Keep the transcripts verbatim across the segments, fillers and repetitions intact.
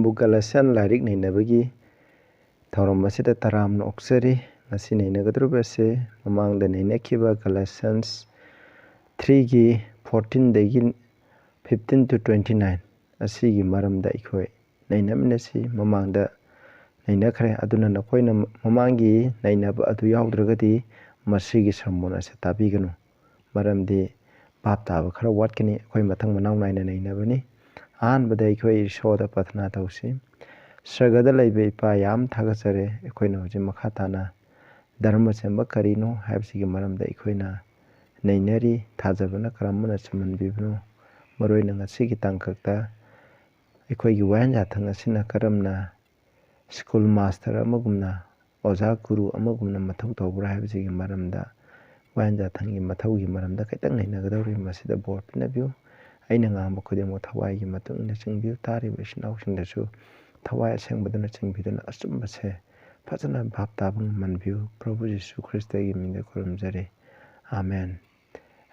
ꯕꯨ ꯒꯂꯁꯤꯌꯥꯟ ꯂꯥꯏꯔꯤꯛ ꯅꯩꯅꯕꯒꯤ ꯊꯧꯔꯝ ꯑꯁꯤꯗ ꯇꯔꯥꯝꯅ ꯑꯣꯛꯆꯔꯤ꯫ ꯉꯁꯤ ꯅꯩꯅꯒꯗꯧꯔꯤꯕ ꯑꯁꯤ ꯃꯃꯥꯡꯗ ꯅꯩꯅꯈꯤꯕ ꯒꯂꯁꯤꯌꯟꯁ ꯊ꯭ꯔꯤꯒꯤ ꯐꯣꯔꯇꯤꯟꯗꯒꯤ ꯐꯤꯐꯇꯤꯟ to twenty nine ꯑꯁꯤꯒꯤ ꯃꯔꯝꯗ ꯑꯩꯈꯣꯏ ꯅꯩꯅꯃꯤꯟꯅꯁꯤ꯫ ꯃꯃꯥꯡꯗ ꯅꯩꯅꯈ꯭ꯔꯦ, ꯑꯗꯨꯅ ꯅꯈꯣꯏꯅ ꯃꯃꯥꯡꯒꯤ ꯅꯩꯅꯕ ꯑꯗꯨ ꯌꯥꯎꯗ꯭ꯔꯒꯗꯤ ꯃꯁꯤꯒꯤ ꯁꯔꯃꯣꯟ ꯑꯁꯤ ꯇꯥꯕꯤꯒꯅꯨ꯫ ꯃꯔꯝꯗꯤ ꯚꯥꯞ ꯇꯥꯕ ꯈꯔ ꯋꯥꯠꯀꯅꯤ꯫ ꯑꯩꯈꯣꯏ ꯃꯊꯪ ꯃꯅꯥꯎ ꯅꯥꯏꯅ ꯅꯩꯅꯕꯅꯤ꯫ ꯑꯍꯥꯟꯕꯗ ꯑꯩꯈꯣꯏ ꯏꯁꯣꯔꯗ ꯄ꯭ꯔꯊꯅꯥ ꯇꯧꯁꯤ꯫ ꯁ꯭ꯋꯔꯒꯗ ꯂꯩꯕ ꯏꯄꯥ, ꯌꯥꯝ ꯊꯥꯒꯠꯆꯔꯦ꯫ ꯑꯩꯈꯣꯏꯅ ꯍꯧꯖꯤꯛ ꯃꯈꯥ ꯇꯥꯅ ꯙꯔꯃ ꯆꯦꯟꯕ ꯀꯔꯤꯅꯣ ꯍꯥꯏꯕꯁꯤꯒꯤ ꯃꯔꯝꯗ ꯑꯩꯈꯣꯏꯅ ꯅꯩꯅꯔꯤ꯫ ꯊꯥꯖꯕꯅ ꯀꯔꯝꯕꯅ ꯆꯨꯝꯍꯟꯕꯤꯕꯅꯣ? ꯃꯔꯨꯑꯣꯏꯅ ꯉꯁꯤꯒꯤ ꯇꯥꯡꯀꯛꯇ ꯑꯩꯈꯣꯏꯒꯤ ꯋꯥꯌꯦꯜ ꯌꯥꯊꯪ ꯑꯁꯤꯅ ꯀꯔꯝꯅ ꯁ꯭ꯀꯨꯜ ꯃꯥꯁꯇꯔ ꯑꯃꯒꯨꯝꯅ, ꯑꯣꯖꯥ ꯒꯨꯔꯨ ꯑꯃꯒꯨꯝꯅ ꯃꯊꯧ ꯇꯧꯕ꯭ꯔꯥ ꯍꯥꯏꯕꯁꯤꯒꯤ ꯃꯔꯝꯗ, ꯋꯥꯌꯦꯜ ꯌꯥꯊꯪꯒꯤ ꯃꯊꯧꯒꯤ ꯃꯔꯝꯗ ꯈꯤꯇꯪ ꯅꯩꯅꯒꯗꯧꯔꯤ꯫ ꯃꯁꯤꯗ ꯕꯣꯔ ꯄꯤꯅꯕꯤꯌꯨ꯫ ꯑꯩꯅ ꯉꯥꯡꯕ ꯈꯨꯗꯤꯡꯃꯛ ꯊꯋꯥꯏꯒꯤ ꯃꯇꯨꯡ ꯏꯟꯅ ꯆꯤꯡꯕꯤꯌꯨ꯫ ꯇꯥꯔꯤꯕ ꯏꯆꯤꯟ ꯏꯅꯥꯎꯁꯤꯡꯗꯁꯨ ꯊꯋꯥꯏ ꯑꯁꯦꯡꯕꯗꯨꯅ ꯆꯤꯡꯕꯤꯗꯨꯅ ꯑꯆꯨꯝꯕꯁꯦ ꯐꯖꯅ ꯚꯥꯞ ꯇꯥꯕ ꯉꯝꯍꯟꯕꯤꯌꯨ꯫ ꯄ꯭ꯔꯚꯨ ꯖꯤꯁꯨ ꯈ꯭ꯔꯤꯁꯇꯒꯤ ꯃꯤꯡꯗ ꯈꯨꯔꯨꯝꯖꯔꯤ꯫ ꯑꯥꯃꯦꯟ꯫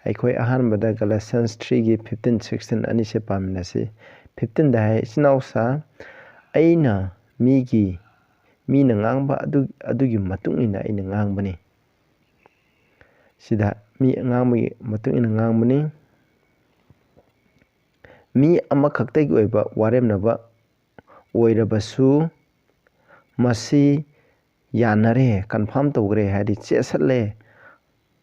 ꯑꯩꯈꯣꯏ ꯑꯍꯥꯟꯕꯗ ꯒꯂꯦꯁꯤꯌꯟꯁ ꯊ꯭ꯔꯤꯒꯤ ꯐꯤꯐꯇꯤꯟ ꯁꯤꯛꯁꯇꯤꯟ ꯑꯅꯤꯁꯦ ꯄꯥꯃꯤꯟꯅꯁꯤ꯫ ꯐꯤꯐꯇꯤꯟꯗ ꯍꯥꯏ, "ꯏꯆꯤꯟ ꯏꯅꯥꯎꯁꯥ, ꯑꯩꯅ ꯃꯤꯒꯤ, ꯃꯤꯅ ꯉꯥꯡꯕ ꯑꯗꯨ, ꯑꯗꯨꯒꯤ ꯃꯇꯨꯡ ꯏꯟꯅ ꯑꯩꯅ ꯉꯥꯡꯕꯅꯤ"꯫ ꯁꯤꯗ ꯃꯤ ꯉꯥꯡꯕꯒꯤ ꯃꯇꯨꯡ ꯏꯟꯅ ꯉꯥꯡꯕꯅꯤ꯫ ꯃꯤ ꯑꯃꯈꯛꯇꯒꯤ ꯑꯣꯏꯕ ꯋꯥꯔꯦꯝꯅꯕ ꯑꯣꯏꯔꯕꯁꯨ, ꯃꯁꯤ ꯌꯥꯅꯔꯦ, ꯀꯟꯐꯥꯔꯝ ꯇꯧꯈ꯭ꯔꯦ ꯍꯥꯏꯗꯤ ꯆꯦꯠꯁꯜꯂꯦ,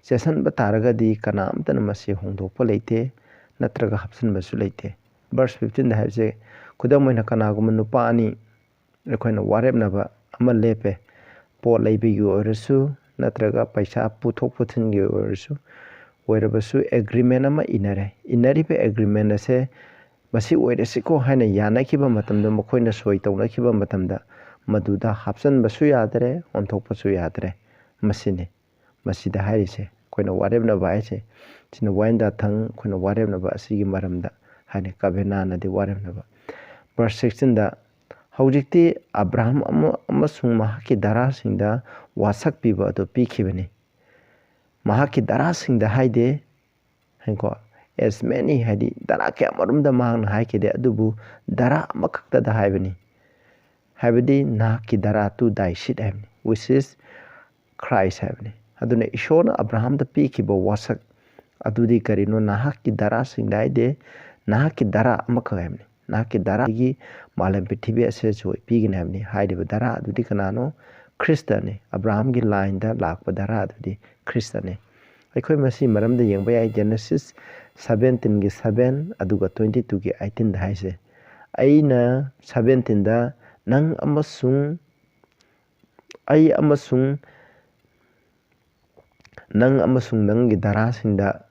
ꯆꯦꯠꯁꯟꯕ ꯇꯥꯔꯒꯗꯤ ꯀꯅꯥꯝꯇꯅ ꯃꯁꯤ ꯍꯣꯡꯗꯣꯛꯄ ꯂꯩꯇꯦ, ꯅꯠꯇ꯭ꯔꯒ ꯍꯥꯞꯆꯤꯟꯕꯁꯨ ꯂꯩꯇꯦ꯫ ꯚꯔꯁ ꯐꯤꯐꯇꯤꯟꯗ ꯍꯥꯏꯕꯁꯦ, ꯈꯨꯗꯝ ꯑꯣꯏꯅ, ꯀꯅꯥꯒꯨꯝꯕ ꯅꯨꯄꯥ ꯑꯅꯤ ꯑꯩꯈꯣꯏꯅ ꯋꯥꯔꯦꯞꯅꯕ ꯑꯃ ꯂꯦꯞꯄꯦ, ꯄꯣꯠ ꯂꯩꯕꯒꯤ ꯑꯣꯏꯔꯁꯨ ꯅꯠꯇ꯭ꯔꯒ ꯄꯩꯁꯥ ꯄꯨꯊꯣꯛ ꯄꯨꯁꯤꯟꯒꯤ ꯑꯣꯏꯔꯁꯨ, ꯑꯣꯏꯔꯕꯁꯨ ꯑꯦꯒ꯭ꯔꯤꯃꯦꯟ ꯑꯃ ꯏꯅꯔꯦ꯫ ꯏꯅꯔꯤꯕ ꯑꯦꯒ꯭ꯔꯤꯃꯦꯟ ꯑꯁꯦ ꯃꯁꯤ ꯑꯣꯏꯔꯁꯤꯀꯣ ꯍꯥꯏꯅ ꯌꯥꯅꯈꯤꯕ ꯃꯇꯝꯗ ꯃꯈꯣꯏꯅ ꯁꯣꯏ ꯇꯧꯅꯈꯤꯕ ꯃꯇꯝꯗ ꯃꯗꯨꯗ ꯍꯥꯞꯆꯤꯟꯕꯁꯨ ꯌꯥꯗ꯭ꯔꯦ, ꯑꯣꯟꯊꯣꯛꯄꯁꯨ ꯌꯥꯗ꯭ꯔꯦ꯫ ꯃꯁꯤꯅꯤ ꯃꯁꯤꯗ ꯍꯥꯏꯔꯤꯁꯦ꯫ ꯑꯩꯈꯣꯏꯅ ꯋꯥꯔꯦꯞꯅꯕ ꯍꯥꯏꯁꯦ ꯁꯤꯅ ꯋꯥꯌꯦꯜ ꯌꯥꯊꯪ, ꯑꯩꯈꯣꯏꯅ ꯋꯥꯔꯦꯞꯅꯕ ꯑꯁꯤꯒꯤ ꯃꯔꯝꯗ ꯍꯥꯏꯅ ꯀꯕꯦꯅꯥꯅꯗꯤ ꯋꯥꯔꯦꯞꯅꯕ꯫ ꯚꯔꯁ ꯁꯤꯛꯁꯇꯤꯟꯗ, "ꯍꯧꯖꯤꯛꯇꯤ ꯑꯕ꯭ꯔꯥꯍꯝ ꯑꯃ-, ꯑꯃꯁꯨꯡ ꯃꯍꯥꯛꯀꯤ ꯙꯔꯥꯁꯤꯡꯗ ꯋꯥꯁꯛ ꯄꯤꯕ ꯑꯗꯨ ꯄꯤꯈꯤꯕꯅꯤ"꯫ ꯃꯍꯥꯛꯀꯤ ꯙꯔꯥꯁꯤꯡꯗ ꯍꯥꯏꯗꯦ, ꯍꯥꯏꯀꯣ, As many ꯍꯥꯏꯗꯤ ꯙꯔꯥ ꯀꯌꯥꯃꯔꯨꯝꯗ ꯃꯍꯥꯛꯅ ꯍꯥꯏꯈꯤꯗꯦ, ꯑꯗꯨꯕꯨ ꯙꯔꯥ ꯑꯃꯈꯛꯇꯗ ꯍꯥꯏꯕꯅꯤ, ꯍꯥꯏꯕꯗꯤ ꯅꯍꯥꯛꯀꯤ ꯙꯔꯥ, to thy seed ꯍꯥꯏꯕꯅꯤ, which is Christ ꯍꯥꯏꯕꯅꯤ꯫ ꯑꯗꯨꯅ ꯏꯁꯣꯔꯅ ꯑꯕ꯭ꯔꯥꯍꯥꯝꯗ ꯄꯤꯈꯤꯕ ꯋꯥꯁꯛ ꯑꯗꯨꯗꯤ ꯀꯔꯤꯅꯣ? ꯅꯍꯥꯛꯀꯤ ꯙꯔꯥꯁꯤꯡꯗ ꯍꯥꯏꯗꯦ, ꯅꯍꯥꯛꯀꯤ ꯙꯔꯥ ꯑꯃꯈꯛ ꯍꯥꯏꯕꯅꯤ꯫ ꯅꯍꯥꯛꯀꯤ ꯙꯔꯥꯒꯤ ꯃꯥꯂꯦꯝ ꯄ꯭ꯔꯤꯊꯤꯕꯤ ꯑꯁꯤꯗꯁꯨ ꯄꯤꯒꯅꯤ ꯍꯥꯏꯕꯅꯤ꯫ ꯍꯥꯏꯔꯤꯕ ꯙꯔꯥ ꯑꯗꯨꯗꯤ ꯀꯅꯥꯅꯣ? ꯈ꯭ꯔꯤꯁꯇꯅꯤ꯫ ꯑꯕ꯭ꯔꯥꯍꯥꯝꯒꯤ ꯂꯥꯏꯟꯗ ꯂꯥꯛꯄ ꯙꯔꯥ ꯑꯗꯨꯗꯤ ꯈ꯭ꯔꯤꯁꯇꯅꯤ꯫ ꯑꯩꯈꯣꯏ ꯃꯁꯤ ꯃꯔꯝꯗ ꯌꯦꯡꯕ ꯌꯥꯏ꯫ Genesis seventeenꯒꯤ seven, ꯑꯗꯨꯒ twenty twoꯒꯤ eighteenꯗ ꯍꯥꯏꯁꯦ꯫ ꯑꯩꯅ seventeenꯗ ꯅꯪ ꯑꯃꯁꯨꯡ ꯑꯩ ꯑꯃꯁꯨꯡ ꯅꯪ ꯑꯃꯁꯨꯡ ꯅꯪꯒꯤ ꯙꯔꯥꯁꯤꯡꯗ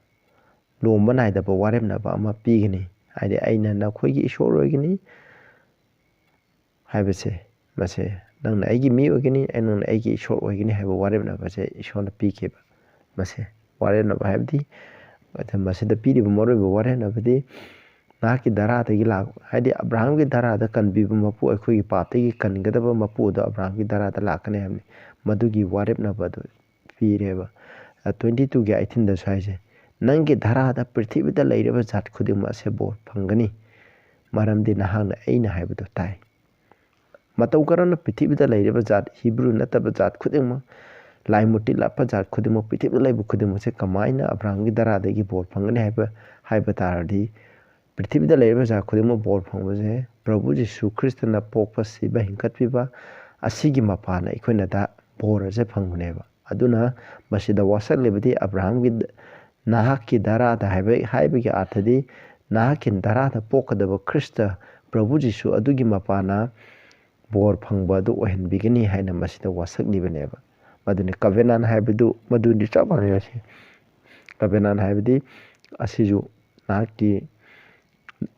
ꯂꯣꯝꯕ ꯅꯥꯏꯗꯕ ꯋꯥꯔꯦꯞꯅꯕ ꯑꯃ ꯄꯤꯒꯅꯤ꯫ ꯍꯥꯏꯗꯤ ꯑꯩꯅ ꯅꯈꯣꯏꯒꯤ ꯏꯁꯣꯔ ꯑꯣꯏꯒꯅꯤ ꯍꯥꯏꯕꯁꯦ, ꯃꯁꯦ ꯅꯪꯅ ꯑꯩꯒꯤ ꯃꯤ ꯑꯣꯏꯒꯅꯤ, ꯑꯩ ꯅꯪꯅ ꯑꯩꯒꯤ ꯏꯁꯣꯔ ꯑꯣꯏꯒꯅꯤ ꯍꯥꯏꯕ ꯋꯥꯔꯦꯞꯅꯕꯁꯦ ꯏꯁꯣꯔꯅ ꯄꯤꯈꯤꯕ꯫ ꯃꯁꯦ ꯋꯥꯔꯦꯞꯅꯕ ꯍꯥꯏꯕꯗꯤ ꯃꯁꯤꯗ ꯄꯤꯔꯤꯕ ꯃꯔꯨꯑꯣꯏꯕ ꯋꯥꯔꯦꯞꯅꯕꯗꯤ ꯅꯍꯥꯛꯀꯤ ꯙꯔꯥꯗꯒꯤ ꯂꯥꯛ-, ꯍꯥꯏꯗꯤ ꯑꯕ꯭ꯔꯥꯍꯥꯝꯒꯤ ꯙꯔꯥꯗ ꯀꯟꯕꯤꯕ ꯃꯄꯨ, ꯑꯩꯈꯣꯏꯒꯤ ꯄꯥꯞꯇꯒꯤ ꯀꯟꯒꯗꯕ ꯃꯄꯨ ꯑꯗꯣ ꯑꯕ꯭ꯔꯥꯍꯥꯝꯒꯤ ꯙꯔꯥꯗ ꯂꯥꯛꯀꯅꯤ ꯍꯥꯏꯕꯅꯤ꯫ ꯃꯗꯨꯒꯤ ꯋꯥꯔꯦꯞꯅꯕ ꯑꯗꯨ ꯄꯤꯔꯦꯕ꯫ Twenty twoꯒꯤ eighteenꯗꯁꯨ ꯍꯥꯏꯁꯦ, ꯅꯪꯒꯤ ꯙꯔꯥꯗ ꯄ꯭ꯔꯤꯊꯤꯕꯤꯗ ꯂꯩꯔꯤꯕ ꯖꯥꯠ ꯈꯨꯗꯤꯡꯃꯛ ꯑꯁꯦ ꯕꯣꯔ ꯐꯪꯒꯅꯤ, ꯃꯔꯝꯗꯤ ꯅꯍꯥꯛꯅ ꯑꯩꯅ ꯍꯥꯏꯕꯗꯨ ꯇꯥꯏ꯫ ꯃꯇꯧ ꯀꯔꯝꯅ ꯄ꯭ꯔꯤꯊꯤꯕꯤꯗ ꯂꯩꯔꯤꯕ ꯖꯥꯠ, ꯍꯤꯕ꯭ꯔꯨ ꯅꯠꯇꯕ ꯖꯥꯠ ꯈꯨꯗꯤꯡꯃꯛ, ꯂꯥꯏ ꯃꯨꯔꯇꯤ ꯂꯥꯠꯄ ꯖꯥꯠ ꯈꯨꯗꯤꯡꯃꯛ, ꯄ꯭ꯔꯤꯊꯤꯕꯤꯗ ꯂꯩꯕ ꯈꯨꯗꯤꯡꯃꯛꯁꯦ ꯀꯃꯥꯏꯅ ꯑꯕ꯭ꯔꯥꯍꯥꯝꯒꯤ ꯙꯔꯥꯗꯒꯤ ꯕꯣꯔ ꯐꯪꯒꯅꯤ ꯍꯥꯏꯕ, ꯍꯥꯏꯕ ꯇꯥꯔꯗꯤ, ꯄ꯭ꯔꯤꯊꯤꯕꯤꯗ ꯂꯩꯔꯤꯕ ꯖꯥꯠ ꯈꯨꯗꯤꯡꯃꯛ ꯕꯣꯔ ꯐꯪꯕꯁꯦ ꯄ꯭ꯔꯚꯨ ꯖꯤꯁꯨ ꯈ꯭ꯔꯤꯁꯇꯅ ꯄꯣꯛꯄ, ꯁꯤꯕ, ꯍꯤꯡꯒꯠꯄꯤꯕ ꯑꯁꯤꯒꯤ ꯃꯄꯥꯟꯅ ꯑꯩꯈꯣꯏꯅ ꯗ-, ꯕꯣꯔ ꯑꯁꯦ ꯐꯪꯕꯅꯦꯕ꯫ ꯑꯗꯨꯅ ꯃꯁꯤꯗ ꯋꯥꯁꯛꯂꯤꯕꯗꯤ ꯑꯕ꯭ꯔꯥꯍꯥꯝꯒꯤ ꯗ-, ꯅꯍꯥꯛꯀꯤ ꯙꯔꯥꯗ ꯍꯥꯏꯕ, ꯍꯥꯏꯕꯒꯤ ꯑꯥꯔꯊꯗꯤ ꯅꯍꯥꯛꯀꯤ ꯙꯔꯥꯗ ꯄꯣꯛꯀꯗꯕ ꯈ꯭ꯔꯤꯁꯇ ꯄ꯭ꯔꯚꯨ ꯖꯤꯁꯨ ꯑꯗꯨꯒꯤ ꯃꯄꯥꯟꯅ ꯕꯣꯔ ꯐꯪꯕ ꯑꯗꯨ ꯑꯣꯏꯍꯟꯕꯤꯒꯅꯤ ꯍꯥꯏꯅ ꯃꯁꯤꯗ ꯋꯥꯁꯛꯂꯤꯕꯅꯦꯕ꯫ ꯃꯗꯨꯅꯤ covenant ꯍꯥꯏꯕꯗꯨ, ꯃꯗꯨꯅꯤ ꯆꯞ ꯃꯥꯟꯅꯩ ꯑꯁꯤ꯫ Covenant ꯍꯥꯏꯕꯗꯤ ꯑꯁꯤꯁꯨ ꯅꯍꯥꯛꯀꯤ,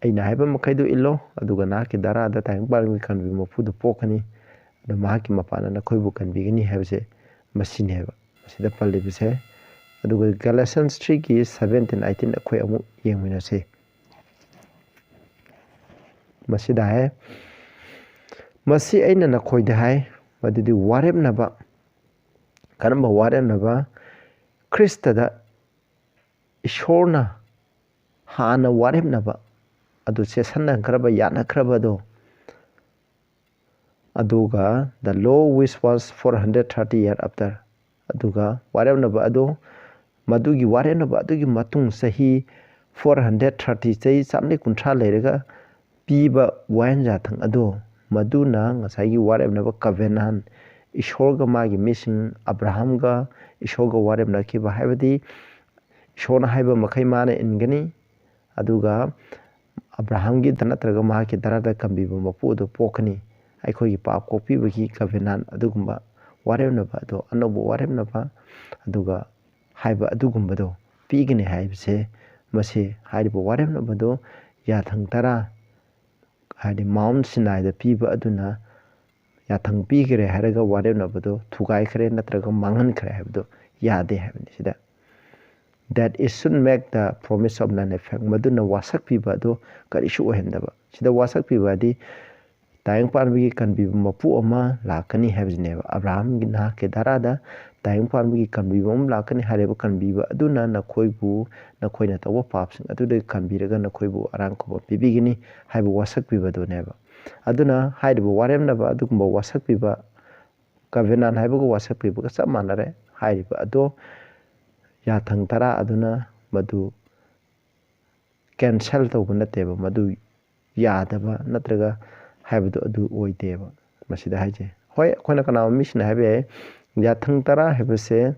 ꯑꯩꯅ ꯍꯥꯏꯕ ꯃꯈꯩꯗꯨ ꯏꯜꯂꯣ, ꯑꯗꯨꯒ ꯅꯍꯥꯛꯀꯤ ꯙꯔꯥꯗ ꯇꯥꯏꯕꯪ ꯄꯥꯟꯒꯤ ꯀꯟꯕꯤ ꯃꯄꯨꯗꯨ ꯄꯣꯛꯀꯅꯤ, ꯑꯗꯨ ꯃꯍꯥꯛꯀꯤ ꯃꯄꯥꯟꯅ ꯅꯈꯣꯏꯕꯨ ꯀꯟꯕꯤꯒꯅꯤ ꯍꯥꯏꯕꯁꯦ ꯃꯁꯤꯅꯦꯕ ꯃꯁꯤꯗ ꯄꯜꯂꯤꯕꯁꯦ꯫ ꯑꯗꯨꯒ Galatians threeꯒꯤ seventeen eighteen ꯑꯩꯈꯣꯏ ꯑꯃꯨꯛ ꯌꯦꯡꯃꯤꯟꯅꯁꯤ꯫ ꯃꯁꯤꯗ ꯍꯥꯏ, ꯃꯁꯤ ꯑꯩꯅ ꯅꯈꯣꯏꯗ ꯍꯥꯏ, ꯃꯗꯨꯗꯤ ꯋꯥꯔꯦꯞꯅꯕ꯫ ꯀꯔꯝꯕ ꯋꯥꯔꯦꯞꯅꯕ? ꯈ꯭ꯔꯤꯁꯇꯗ ꯏꯁꯣꯔꯅ ꯍꯥꯟꯅ ꯋꯥꯔꯦꯞꯅꯕ ꯑꯗꯨ ꯆꯦꯁꯟꯅꯈ꯭ꯔꯕ, ꯌꯥꯅꯈ꯭ꯔꯕꯗꯣ, ꯑꯗꯨꯒ the law which was four hundred thirty year after, ꯑꯗꯨꯒ ꯋꯥꯔꯦꯞꯅꯕ ꯑꯗꯣ, ꯃꯗꯨꯒꯤ ꯋꯥꯔꯦꯞꯅꯕ ꯑꯗꯨꯒꯤ ꯃꯇꯨꯡ ꯆꯍꯤ ꯐꯣꯔ ꯍꯟꯗ꯭ꯔꯦꯠ ꯊꯥꯔꯇꯤ, ꯆꯍꯤ ꯆꯥꯝꯃꯔꯤ ꯀꯨꯟꯊ꯭ꯔꯥ ꯂꯩꯔꯒ ꯄꯤꯕ ꯋꯥꯌꯦꯜ ꯌꯥꯊꯪ ꯑꯗꯣ, ꯃꯗꯨꯅ ꯉꯁꯥꯏꯒꯤ ꯋꯥꯔꯦꯞꯅꯕ covenant, ꯏꯁꯣꯔꯒ ꯃꯥꯒꯤ ꯃꯤꯁꯤꯡ ꯑꯕ꯭ꯔꯥꯍꯝꯒ ꯏꯁꯣꯔꯒ ꯋꯥꯔꯦꯞꯅꯈꯤꯕ, ꯍꯥꯏꯕꯗꯤ ꯏꯁꯣꯔꯅ ꯍꯥꯏꯕ ꯃꯈꯩ ꯃꯥꯅ ꯏꯟꯒꯅꯤ, ꯑꯗꯨꯒ ꯑꯕ꯭ꯔꯥꯍꯝꯒꯤꯗ ꯅꯠꯇ꯭ꯔꯒ ꯃꯍꯥꯛꯀꯤ ꯗꯔꯥꯗ ꯀꯟꯕꯤꯕ ꯃꯄꯨ ꯑꯗꯨ ꯄꯣꯛꯀꯅꯤ꯫ ꯑꯩꯈꯣꯏꯒꯤ ꯄꯥꯞ ꯀꯣꯛꯄꯤꯕꯒꯤ covenant ꯑꯗꯨꯒꯨꯝꯕ ꯋꯥꯔꯦꯞꯅꯕ ꯑꯗꯣ, ꯑꯅꯧꯕ ꯋꯥꯔꯦꯞꯅꯕ ꯑꯗꯨꯒ ꯍꯥꯏꯕ ꯑꯗꯨꯒꯨꯝꯕꯗꯣ ꯄꯤꯒꯅꯤ ꯍꯥꯏꯕꯁꯦ, ꯃꯁꯤ ꯍꯥꯏꯔꯤꯕ ꯋꯥꯔꯦꯞꯅꯕꯗꯣ ꯌꯥꯊꯪ ꯇꯔꯥ, ꯍꯥꯏꯗꯤ ꯃꯥꯎꯟ ꯁꯤꯅꯥꯏꯗ ꯄꯤꯕ ꯑꯗꯨꯅ ꯌꯥꯊꯪ ꯄꯤꯈ꯭ꯔꯦ ꯍꯥꯏꯔꯒ ꯋꯥꯔꯦꯞꯅꯕꯗꯣ ꯊꯨꯒꯥꯏꯈ꯭ꯔꯦ ꯅꯠꯇ꯭ꯔꯒ ꯃꯥꯡꯍꯟꯈ꯭ꯔꯦ ꯍꯥꯏꯕꯗꯣ ꯌꯥꯗꯦ ꯍꯥꯏꯕꯅꯤ ꯁꯤꯗ꯫ That it should make the promise of none effect, ꯃꯗꯨꯅ ꯋꯥꯁꯛ ꯄꯤꯕ ꯑꯗꯨ ꯀꯔꯤꯁꯨ ꯑꯣꯏꯍꯟꯗꯕ꯫ ꯁꯤꯗ ꯋꯥꯁꯛ ꯄꯤꯕ ꯍꯥꯏꯗꯤ ꯇꯥꯏꯕꯪ ꯄꯥꯟꯕꯒꯤ ꯀꯟꯕꯤꯕ ꯃꯄꯨ ꯑꯃ ꯂꯥꯛꯀꯅꯤ ꯍꯥꯏꯕꯁꯤꯅꯦꯕ꯫ ꯑꯕ꯭ꯔꯥꯍꯝꯒꯤ ꯅꯍꯥꯛꯀꯤ ꯗꯥꯔꯥꯗ ꯇꯥꯏꯕꯪ ꯄꯥꯟꯕꯒꯤ ꯀꯟꯕꯤꯕ ꯑꯃ ꯂꯥꯛꯀꯅꯤ꯫ ꯍꯥꯏꯔꯤꯕ ꯀꯟꯕꯤꯕ ꯑꯗꯨꯅ ꯅꯈꯣꯏꯕꯨ, ꯅꯈꯣꯏꯅ ꯇꯧꯕ ꯄꯥꯞꯁꯤꯡ ꯑꯗꯨꯗꯒꯤ ꯀꯟꯕꯤꯔꯒ ꯅꯈꯣꯏꯕꯨ ꯑꯔꯥꯡ ꯈꯨꯕꯝ ꯄꯤꯕꯤꯒꯅꯤ ꯍꯥꯏꯕ ꯋꯥꯁꯛ ꯄꯤꯕꯗꯨꯅꯦꯕ꯫ ꯑꯗꯨꯅ ꯍꯥꯏꯔꯤꯕ ꯋꯥꯔꯦꯝꯅꯕ ꯑꯗꯨꯒꯨꯝꯕ ꯋꯥꯁꯛ ꯄꯤꯕ, covenant ꯍꯥꯏꯕꯒ ꯋꯥꯁꯛ ꯄꯤꯕꯒ ꯆꯞ ꯃꯥꯟꯅꯔꯦ꯫ ꯍꯥꯏꯔꯤꯕ ꯑꯗꯣ ꯌꯥꯊꯪ ꯇꯔꯥ ꯑꯗꯨꯅ ꯃꯗꯨ cancel ꯇꯧꯕ ꯅꯠꯇꯦꯕ, ꯃꯗꯨ ꯌꯥꯗꯕ ꯅꯠꯇ꯭ꯔꯒ ꯍꯥꯏꯕꯗꯣ ꯑꯗꯨ ꯑꯣꯏꯗꯦꯕ꯫ ꯃꯁꯤꯗ ꯍꯥꯏꯖꯩ, ꯍꯣꯏ, ꯑꯩꯈꯣꯏꯅ ꯀꯅꯥꯒꯨꯝꯕ ꯃꯤꯁꯤꯡꯅ ꯍꯥꯏꯕ ꯌꯥꯏ, ꯌꯥꯊꯪ ꯇꯔꯥ ꯍꯥꯏꯕꯁꯦ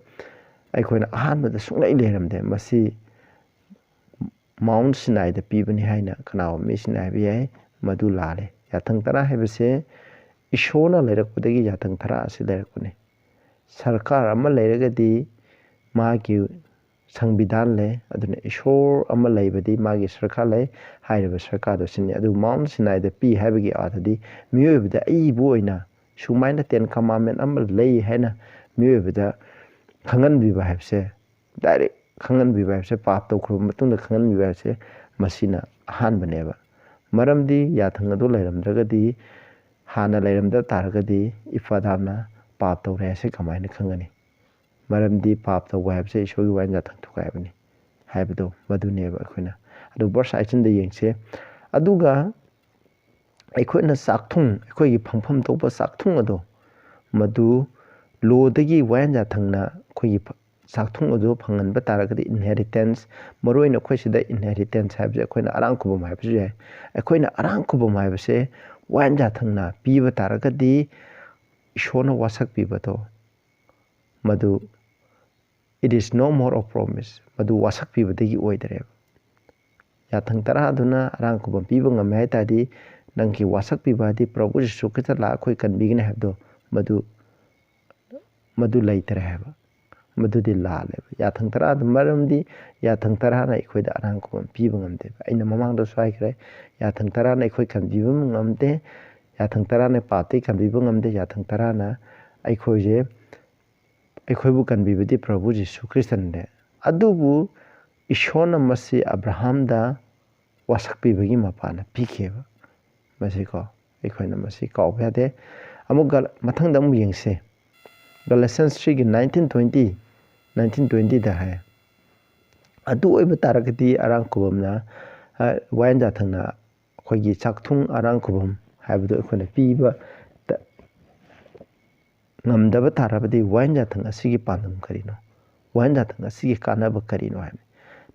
ꯑꯩꯈꯣꯏꯅ ꯑꯍꯥꯟꯕꯗ ꯁꯨꯡꯂꯩ ꯂꯩꯔꯝꯗꯦ, ꯃꯁꯤ ꯃꯥꯎꯟ ꯁꯤꯅꯥꯏꯗ ꯄꯤꯕꯅꯤ ꯍꯥꯏꯅ ꯀꯅꯥꯒꯨꯝꯕ ꯃꯤꯁꯤꯡꯅ ꯍꯥꯏꯕ ꯌꯥꯏ꯫ ꯃꯗꯨ ꯂꯥꯜꯂꯦ꯫ ꯌꯥꯊꯪ ꯇꯔꯥ ꯍꯥꯏꯕꯁꯦ ꯏꯁꯣꯔꯅ ꯂꯩꯔꯛꯄꯗꯒꯤ ꯌꯥꯊꯪ ꯇꯔꯥ ꯑꯁꯤ ꯂꯩꯔꯛꯄꯅꯤ꯫ ꯁꯔꯀꯥꯔ ꯑꯃ ꯂꯩꯔꯒꯗꯤ ꯃꯥꯒꯤ ꯁꯪꯕꯤꯙꯥꯟ ꯂꯩ, ꯑꯗꯨꯅ ꯏꯁꯣꯔ ꯑꯃ ꯂꯩꯕꯗꯤ ꯃꯥꯒꯤ ꯁꯔꯀꯥꯔ ꯂꯩ꯫ ꯍꯥꯏꯔꯤꯕ ꯁꯔꯀꯥꯔꯗꯣ ꯁꯤꯅꯤ꯫ ꯑꯗꯨ ꯃꯥꯎꯟ ꯁꯤꯅꯥꯏꯗ ꯄꯤ ꯍꯥꯏꯕꯒꯤ ꯑꯥꯔꯊꯗꯤ ꯃꯤꯑꯣꯏꯕꯗ ꯑꯏꯕ ꯑꯣꯏꯅ ꯁꯨꯃꯥꯏꯅ ten commandment ꯑꯃ ꯂꯩ ꯍꯥꯏꯅ ꯃꯤꯑꯣꯏꯕꯗ ꯈꯪꯍꯟꯕꯤꯕ ꯍꯥꯏꯕꯁꯦ, direct ꯈꯪꯍꯟꯕꯤꯕ ꯍꯥꯏꯕꯁꯦ, ꯄꯥꯞ ꯇꯧꯈ꯭ꯔꯕ ꯃꯇꯨꯡꯗ ꯈꯪꯍꯟꯕꯤꯕ ꯍꯥꯏꯕꯁꯦ, ꯃꯁꯤꯅ ꯑꯍꯥꯟꯕꯅꯦꯕ꯫ ꯃꯔꯝꯗꯤ ꯌꯥꯊꯪ ꯑꯗꯨ ꯂꯩꯔꯝꯗ꯭ꯔꯒꯗꯤ, ꯍꯥꯟꯅ ꯂꯩꯔꯝꯗ ꯇꯥꯔꯒꯗꯤ ꯏꯐ ꯑꯗꯥꯝꯅ ꯄꯥꯞ ꯇꯧꯔꯦ ꯍꯥꯏꯁꯦ ꯀꯃꯥꯏꯅ ꯈꯪꯒꯅꯤ? ꯃꯔꯝꯗꯤ ꯄꯥꯞ ꯇꯧꯕ ꯍꯥꯏꯕꯁꯦ ꯏꯁꯣꯔꯒꯤ ꯋꯥꯌꯦꯜ ꯌꯥꯊꯪ ꯊꯨꯒꯥꯏꯕꯅꯤ ꯍꯥꯏꯕꯗꯣ ꯃꯗꯨꯅꯦꯕ ꯑꯩꯈꯣꯏꯅ꯫ ꯑꯗꯨ verse eighteen ꯗ ꯌꯦꯡꯁꯦ꯫ ꯑꯗꯨꯒ ꯑꯩꯈꯣꯏꯅ ꯆꯥꯛꯊꯨꯡ, ꯑꯩꯈꯣꯏꯒꯤ ꯐꯪꯐꯝ ꯊꯣꯛꯄ ꯆꯥꯛꯊꯨꯡ ꯑꯗꯣ, ꯃꯗꯨ ꯂꯣꯗꯒꯤ ꯋꯥꯌꯦꯟ ꯌꯥꯊꯪꯅ ꯑꯩꯈꯣꯏꯒꯤ ꯐ-, ꯆꯥꯛꯊꯨꯡ ꯑꯗꯨ ꯐꯪꯍꯟꯕ ꯇꯥꯔꯒꯗꯤ, inheritance, ꯃꯔꯨꯑꯣꯏꯅ ꯑꯩꯈꯣꯏ ꯁꯤꯗ inheritance ꯍꯥꯏꯕꯁꯦ ꯑꯩꯈꯣꯏꯅ ꯑꯔꯥꯡ ꯈꯨꯕꯝ ꯍꯥꯏꯕꯁꯨ ꯌꯥꯏ꯫ ꯑꯩꯈꯣꯏꯅ ꯑꯔꯥꯡ ꯈꯨꯕꯝ ꯍꯥꯏꯕꯁꯦ ꯋꯥꯌꯦꯟ ꯌꯥꯊꯪꯅ ꯄꯤꯕ ꯇꯥꯔꯒꯗꯤ, ꯏꯁꯣꯔꯅ ꯋꯥꯁꯛ ꯄꯤꯕꯗꯣ, ꯃꯗꯨ, it is no more of promise, ꯃꯗꯨ ꯋꯥꯁꯛ ꯄꯤꯕꯗꯒꯤ ꯑꯣꯏꯗꯔꯦꯕ꯫ ꯌꯥꯊꯪ ꯇꯔꯥ ꯑꯗꯨꯅ ꯑꯔꯥꯡ ꯈꯨꯕꯝ ꯄꯤꯕ ꯉꯝꯃꯦ ꯍꯥꯏ ꯇꯥꯔꯗꯤ, ꯅꯪꯒꯤ ꯋꯥꯁꯛ ꯄꯤꯕ ꯍꯥꯏꯗꯤ ꯄ꯭ꯔꯚꯨ ꯖꯤꯁꯨ ꯈ꯭ꯔꯤꯁꯇ ꯂꯥꯛꯑ ꯑꯩꯈꯣꯏ ꯀꯟꯕꯤꯒꯅꯤ ꯍꯥꯏꯕꯗꯣ, ꯃꯗꯨ, ꯃꯗꯨ ꯂꯩꯇꯔꯦ ꯍꯥꯏꯕ꯫ ꯃꯗꯨꯗꯤ ꯂꯥꯜꯂꯦꯕ꯫ ꯌꯥꯊꯪ ꯇꯔꯥꯗ, ꯃꯔꯝꯗꯤ ꯌꯥꯊꯪ ꯇꯔꯥꯅ ꯑꯩꯈꯣꯏꯗ ꯑꯔꯥꯡ ꯈꯨꯕꯝ ꯄꯤꯕ ꯉꯝꯗꯦꯕ꯫ ꯑꯩꯅ ꯃꯃꯥꯡꯗꯁꯨ ꯍꯥꯏꯈ꯭ꯔꯦ, ꯌꯥꯊꯪ ꯇꯔꯥꯅ ꯑꯩꯈꯣꯏ ꯀꯟꯕꯤꯕ ꯉꯝꯗꯦ, ꯌꯥꯊꯪ ꯇꯔꯥꯅ ꯄꯥꯞꯇꯒꯤ ꯀꯟꯕꯤꯕ ꯉꯝꯗꯦ, ꯌꯥꯊꯪ ꯇꯔꯥꯅ ꯑꯩꯈꯣꯏꯁꯦ, ꯑꯩꯈꯣꯏꯕꯨ ꯀꯟꯕꯤꯕꯗꯤ ꯄ꯭ꯔꯚꯨ ꯖꯤꯁꯨ ꯈ꯭ꯔꯤꯁꯇꯅꯦ꯫ ꯑꯗꯨꯕꯨ ꯏꯁꯣꯔꯅ ꯃꯁꯤ ꯑꯕ꯭ꯔꯥꯍꯥꯝꯗ ꯋꯥꯁꯛ ꯄꯤꯕꯒꯤ ꯃꯄꯥꯟꯅ ꯄꯤꯈꯤꯑꯕ꯫ ꯃꯁꯤꯀꯣ, ꯑꯩꯈꯣꯏꯅ ꯃꯁꯤ ꯀꯥꯎꯕ ꯌꯥꯗꯦ꯫ ꯑꯃꯨꯛ ꯒꯜ-, ꯃꯊꯪꯗ ꯑꯃꯨꯛ ꯌꯦꯡꯁꯤ꯫ Galatians three ꯒꯤ nineteen twenty, nineteen twenty ꯗ ꯍꯥꯏ, "ꯑꯗꯨ ꯑꯣꯏꯕ ꯇꯥꯔꯒꯗꯤ ꯑꯔꯥꯡ ꯈꯨꯕꯝꯅ, ꯑ, ꯋꯥꯌꯦꯟ ꯌꯥꯊꯪꯅ ꯑꯩꯈꯣꯏꯒꯤ ꯆꯥꯛꯊꯨꯡ ꯑꯔꯥꯡ ꯈꯨꯕꯝ ꯍꯥꯏꯕꯗꯨ ꯑꯩꯈꯣꯏꯅ ꯄꯤꯕ ꯇ-, ꯉꯝꯗꯕ ꯇꯥꯔꯕꯗꯤ ꯋꯥꯌꯦꯟ ꯌꯥꯊꯪ ꯑꯁꯤꯒꯤ ꯄꯥꯟꯗꯝ ꯀꯔꯤꯅꯣ? ꯋꯥꯌꯦꯟ ꯌꯥꯊꯪ ꯑꯁꯤꯒꯤ ꯀꯥꯟꯅꯕ ꯀꯔꯤꯅꯣ?" ꯍꯥꯏꯕꯅꯤ꯫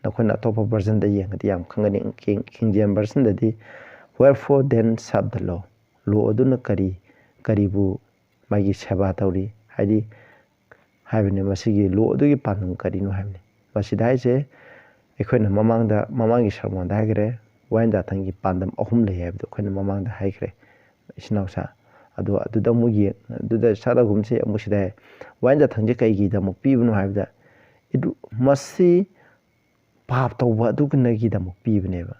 ꯅꯈꯣꯏꯅ ꯑꯇꯣꯞꯄ version ꯗ ꯌꯦꯡꯉꯗꯤ ꯌꯥꯝ ꯈꯪꯒꯅꯤ꯫ King, King James version ꯗꯗꯤ, "Wherefore then serve the law?" ꯂꯣ ꯑꯗꯨꯅ ꯀꯔꯤ, ꯀꯔꯤꯕꯨ ꯃꯥꯒꯤ ꯁꯦꯕꯥ ꯇꯧꯔꯤ? ꯍꯥꯏꯗꯤ, ꯍꯥꯏꯕꯅꯤ, ꯃꯁꯤꯒꯤ ꯂꯣ ꯑꯗꯨꯒꯤ ꯄꯥꯟꯗꯝ ꯀꯔꯤꯅꯣ ꯍꯥꯏꯕꯅꯤ꯫ ꯃꯁꯤꯗ ꯍꯥꯏꯁꯦ, ꯑꯩꯈꯣꯏꯅ ꯃꯃꯥꯡꯗ, ꯃꯃꯥꯡꯒꯤ ꯁꯔꯃꯣꯟꯗ ꯍꯥꯏꯈ꯭ꯔꯦ, ꯋꯥꯌꯦꯟ ꯌꯥꯊꯪꯒꯤ ꯄꯥꯟꯗꯝ ꯑꯍꯨꯝ ꯂꯩ ꯍꯥꯏꯕꯗꯣ ꯑꯩꯈꯣꯏꯅ ꯃꯃꯥꯡꯗ ꯍꯥꯏꯈ꯭ꯔꯦ, ꯏꯆꯤꯟ ꯏꯅꯥꯎꯁꯥ꯫ ꯑꯗꯣ ꯑꯗꯨꯗ ꯑꯃꯨꯛ ꯌꯦꯡ-, ꯑꯗꯨꯗ ꯆꯠꯂꯒꯨꯝꯁꯤ꯫ ꯑꯃꯨꯛ ꯁꯤꯗ ꯍꯥꯏ, ꯋꯥꯌꯦꯟ ꯌꯥꯊꯪꯁꯦ ꯀꯩꯒꯤꯗꯃꯛ ꯄꯤꯕꯅꯣ ꯍꯥꯏꯕꯗ, it-, ꯃꯁꯤ ꯄꯥꯞ ꯇꯧꯕ ꯑꯗꯨꯒꯤꯗꯃꯛ ꯄꯤꯕꯅꯦꯕ꯫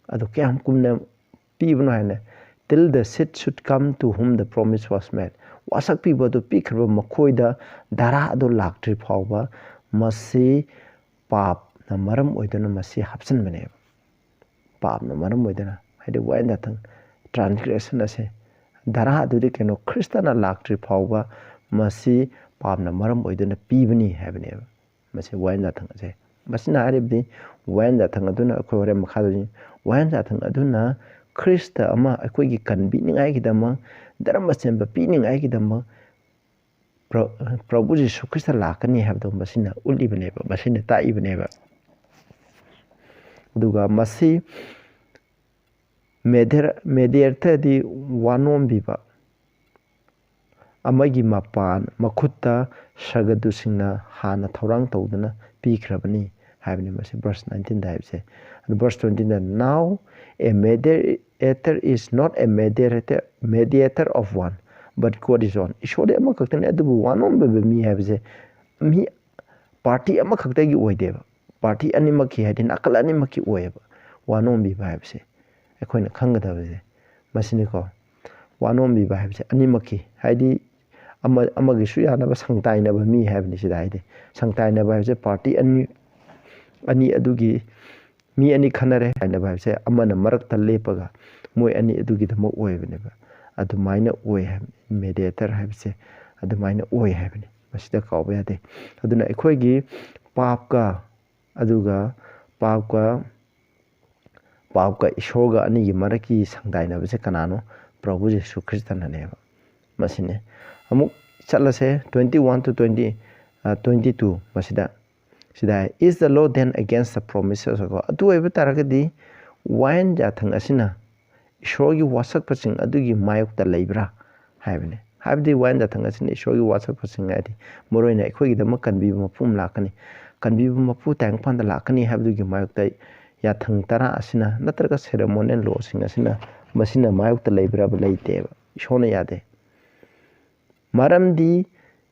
ꯑꯗꯨ ꯀꯌꯥꯝ ꯀꯨꯝꯅ ꯄꯤꯕꯅꯣ ꯍꯥꯏꯅ, "Till the seed should come to whom the promise was made." ꯋꯥꯁꯛ ꯄꯤꯕ ꯑꯗꯨ ꯄꯤꯈ꯭ꯔꯕ ꯃꯈꯣꯏꯗ ꯙꯔꯥ ꯑꯗꯨ ꯂꯥꯛꯇ꯭ꯔꯤ ꯐꯥꯎꯕ ꯃꯁꯤ ꯄꯥꯞꯅ ꯃꯔꯝ ꯑꯣꯏꯗꯨꯅ ꯃꯁꯤ ꯍꯥꯞꯆꯤꯟꯕꯅꯦꯕ꯫ ꯄꯥꯞꯅ ꯃꯔꯝ ꯑꯣꯏꯗꯨꯅ, ꯍꯥꯏꯗꯤ ꯋꯥꯌꯦꯟ ꯌꯥꯊꯪ, transgression ꯑꯁꯦ ꯙꯔꯥ ꯑꯗꯨꯗꯤ ꯀꯩꯅꯣ, ꯈ꯭ꯔꯤꯁꯇꯅ ꯂꯥꯛꯇ꯭ꯔꯤ ꯐꯥꯎꯕ ꯃꯁꯤ ꯄꯥꯞꯅ ꯃꯔꯝ ꯑꯣꯏꯗꯨꯅ ꯄꯤꯕꯅꯤ ꯍꯥꯏꯕꯅꯦꯕ꯫ ꯃꯁꯤ ꯋꯥꯌꯦꯟ ꯌꯥꯊꯪ ꯑꯁꯦ ꯃꯁꯤꯅ ꯍꯥꯏꯔꯤꯕꯗꯤ ꯋꯥꯌꯦꯟ ꯌꯥꯊꯪ ꯑꯗꯨꯅ, ꯑꯩꯈꯣꯏ ꯍꯣꯔꯦꯟ ꯃꯈꯥꯗ ꯌꯦꯡ-, ꯋꯥꯌꯦꯟ ꯌꯥꯊꯪ ꯑꯗꯨꯅ ꯈ꯭ꯔꯤꯁꯇ ꯑꯃ ꯑꯩꯈꯣꯏꯒꯤ ꯀꯟꯕꯤꯅꯤꯡꯉꯥꯏꯒꯤꯗꯃꯛ, ꯙꯔꯃ ꯁꯦꯝꯕ ꯄꯤꯅꯤꯡꯉꯥꯏꯒꯤꯗꯃꯛ ꯄ꯭ꯔ-, ꯄ꯭ꯔꯚꯨ ꯖꯤꯁꯨ ꯈ꯭ꯔꯤꯁꯇ ꯂꯥꯛꯀꯅꯤ ꯍꯥꯏꯕꯗꯣ ꯃꯁꯤꯅ ꯎꯠꯂꯤꯕꯅꯦꯕ, ꯃꯁꯤꯅ ꯇꯥꯛꯏꯕꯅꯦꯕ꯫ ꯑꯗꯨꯒ ꯃꯁꯤ ꯃꯦꯗꯤꯌꯔ-, ꯃꯦꯗꯤꯌꯦꯇꯔꯗꯤ ꯋꯥꯅꯣꯝꯕꯤꯕ ꯑꯃꯒꯤ ꯃꯄꯥꯟ ꯃꯈꯨꯠꯇ ꯁꯒꯗꯨꯁꯤꯡꯅ ꯍꯥꯟꯅ ꯊꯧꯔꯥꯡ ꯇꯧꯗꯨꯅ ꯄꯤꯈ꯭ꯔꯕꯅꯤ ꯍꯥꯏꯕꯅꯤ ꯃꯁꯤ verse nineteenꯗ ꯍꯥꯏꯕꯁꯦ꯫ ꯑꯗꯨ verse twentyꯗ, "Now a mediator is not a mediator, mediator of one, but God is one." ꯏꯁꯣꯔꯗꯤ ꯑꯃꯈꯛꯇꯅꯤ, ꯑꯗꯨꯕꯨ ꯋꯥꯅꯣꯝꯕꯤꯕ ꯃꯤ ꯍꯥꯏꯕꯁꯦ ꯃꯤ ꯄꯥꯔꯇꯤ ꯑꯃꯈꯛꯇꯒꯤ ꯑꯣꯏꯗꯦꯕ, ꯄꯥꯔꯇꯤ ꯑꯅꯤꯃꯛꯀꯤ, ꯍꯥꯏꯗꯤ ꯅꯥꯀꯜ ꯑꯅꯤꯃꯛꯀꯤ ꯑꯣꯏꯌꯦꯕ ꯋꯥꯅꯣꯝꯕꯤꯕ ꯍꯥꯏꯕꯁꯦ꯫ ꯑꯩꯈꯣꯏꯅ ꯈꯪꯒꯗꯕꯁꯦ ꯃꯁꯤꯅꯤꯀꯣ꯫ ꯋꯥꯅꯣꯝꯕꯤꯕ ꯍꯥꯏꯕꯁꯦ ꯑꯅꯤꯃꯛꯀꯤ, ꯍꯥꯏꯗꯤ ꯑꯃ-, ꯑꯃꯒꯤꯁꯨ ꯌꯥꯅꯕ ꯁꯪꯇꯥꯏꯅꯕ ꯃꯤ ꯍꯥꯏꯕꯅꯤ ꯁꯤꯗ ꯍꯥꯏꯗꯤ꯫ ꯁꯪꯇꯥꯏꯅꯕ ꯍꯥꯏꯕꯁꯦ ꯄꯥꯔꯇꯤ ꯑꯅꯤ, ꯑꯅꯤ ꯑꯗꯨꯒꯤ ꯃꯤ ꯑꯅꯤ ꯈꯟꯅꯔꯦ ꯍꯥꯏꯅꯕ ꯍꯥꯏꯕꯁꯦ ꯑꯃꯅ ꯃꯔꯛꯇ ꯂꯦꯞꯄꯒ ꯃꯣꯏ ꯑꯅꯤ ꯑꯗꯨꯒꯤꯗꯃꯛ ꯑꯣꯏꯕꯅꯦꯕ꯫ ꯑꯗꯨꯃꯥꯏꯅ ꯑꯣꯏ ꯍꯥꯏꯕꯅꯤ ꯃꯦꯗꯤꯌꯦꯇꯔ ꯍꯥꯏꯕꯁꯦ, ꯑꯗꯨꯃꯥꯏꯅ ꯑꯣꯏ ꯍꯥꯏꯕꯅꯤ꯫ ꯃꯁꯤꯗ ꯀꯥꯎꯕ ꯌꯥꯗꯦ꯫ ꯑꯗꯨꯅ ꯑꯩꯈꯣꯏꯒꯤ ꯄꯥꯞꯀ, ꯑꯗꯨꯒ ꯄꯥꯞꯀ, ꯄꯥꯞꯀ ꯏꯁꯣꯔꯒ ꯑꯅꯤꯒꯤ ꯃꯔꯛꯀꯤ ꯁꯪꯗꯥꯏꯅꯕꯁꯦ ꯀꯅꯥꯅꯣ? ꯄ꯭ꯔꯚꯨ ꯖꯤꯁꯨ ꯈ꯭ꯔꯤꯁꯇꯅꯅꯦꯕ꯫ ꯃꯁꯤꯅꯤ꯫ ꯑꯃꯨꯛ ꯆꯠꯂꯁꯦ, twenty one to twenty, ꯑ, twenty two, ꯃꯁꯤꯗ, ꯁꯤꯗ ꯍꯥꯏ, "Is the law then against the promises of God?" ꯑꯗꯨ ꯑꯣꯏꯕ ꯇꯥꯔꯒꯗꯤ ꯋꯥꯌꯦꯟ ꯌꯥꯊꯪ ꯑꯁꯤꯅ ꯏꯁꯣꯔꯒꯤ ꯋꯥꯁꯛꯄꯁꯤꯡ ꯑꯗꯨꯒꯤ ꯃꯥꯌꯣꯛꯇ ꯂꯩꯕ꯭ꯔꯥ ꯍꯥꯏꯕꯅꯤ꯫ ꯍꯥꯏꯕꯗꯤ ꯋꯥꯌꯦꯟ ꯌꯥꯊꯪ ꯑꯁꯤꯅ ꯏꯁꯣꯔꯒꯤ ꯋꯥꯁꯛꯄꯁꯤꯡ ꯍꯥꯏꯗꯤ ꯃꯔꯨꯑꯣꯏꯅ ꯑꯩꯈꯣꯏꯒꯤꯗꯃꯛ ꯀꯟꯕꯤꯕ ꯃꯄꯨ ꯑꯃ ꯂꯥꯛꯀꯅꯤ, ꯀꯟꯕꯤꯕ ꯃꯄꯨ ꯇꯥꯏꯕꯪꯄꯥꯟꯗ ꯂꯥꯛꯀꯅꯤ ꯍꯥꯏꯕꯗꯨꯒꯤ ꯃꯥꯌꯣꯛꯇ ꯌꯥꯊꯪ ꯇꯔꯥ ꯑꯁꯤꯅ ꯅꯠꯇ꯭ꯔꯒ ceremonial lawꯁꯤꯡ ꯑꯁꯤꯅ ꯃꯁꯤꯅ ꯃꯥꯌꯣꯛꯇ ꯂꯩꯕ꯭ꯔꯕ? ꯂꯩꯇꯦꯕ꯫ ꯏꯁꯣꯔꯅ ꯌꯥꯗꯦ꯫ ꯃꯔꯝꯗꯤ,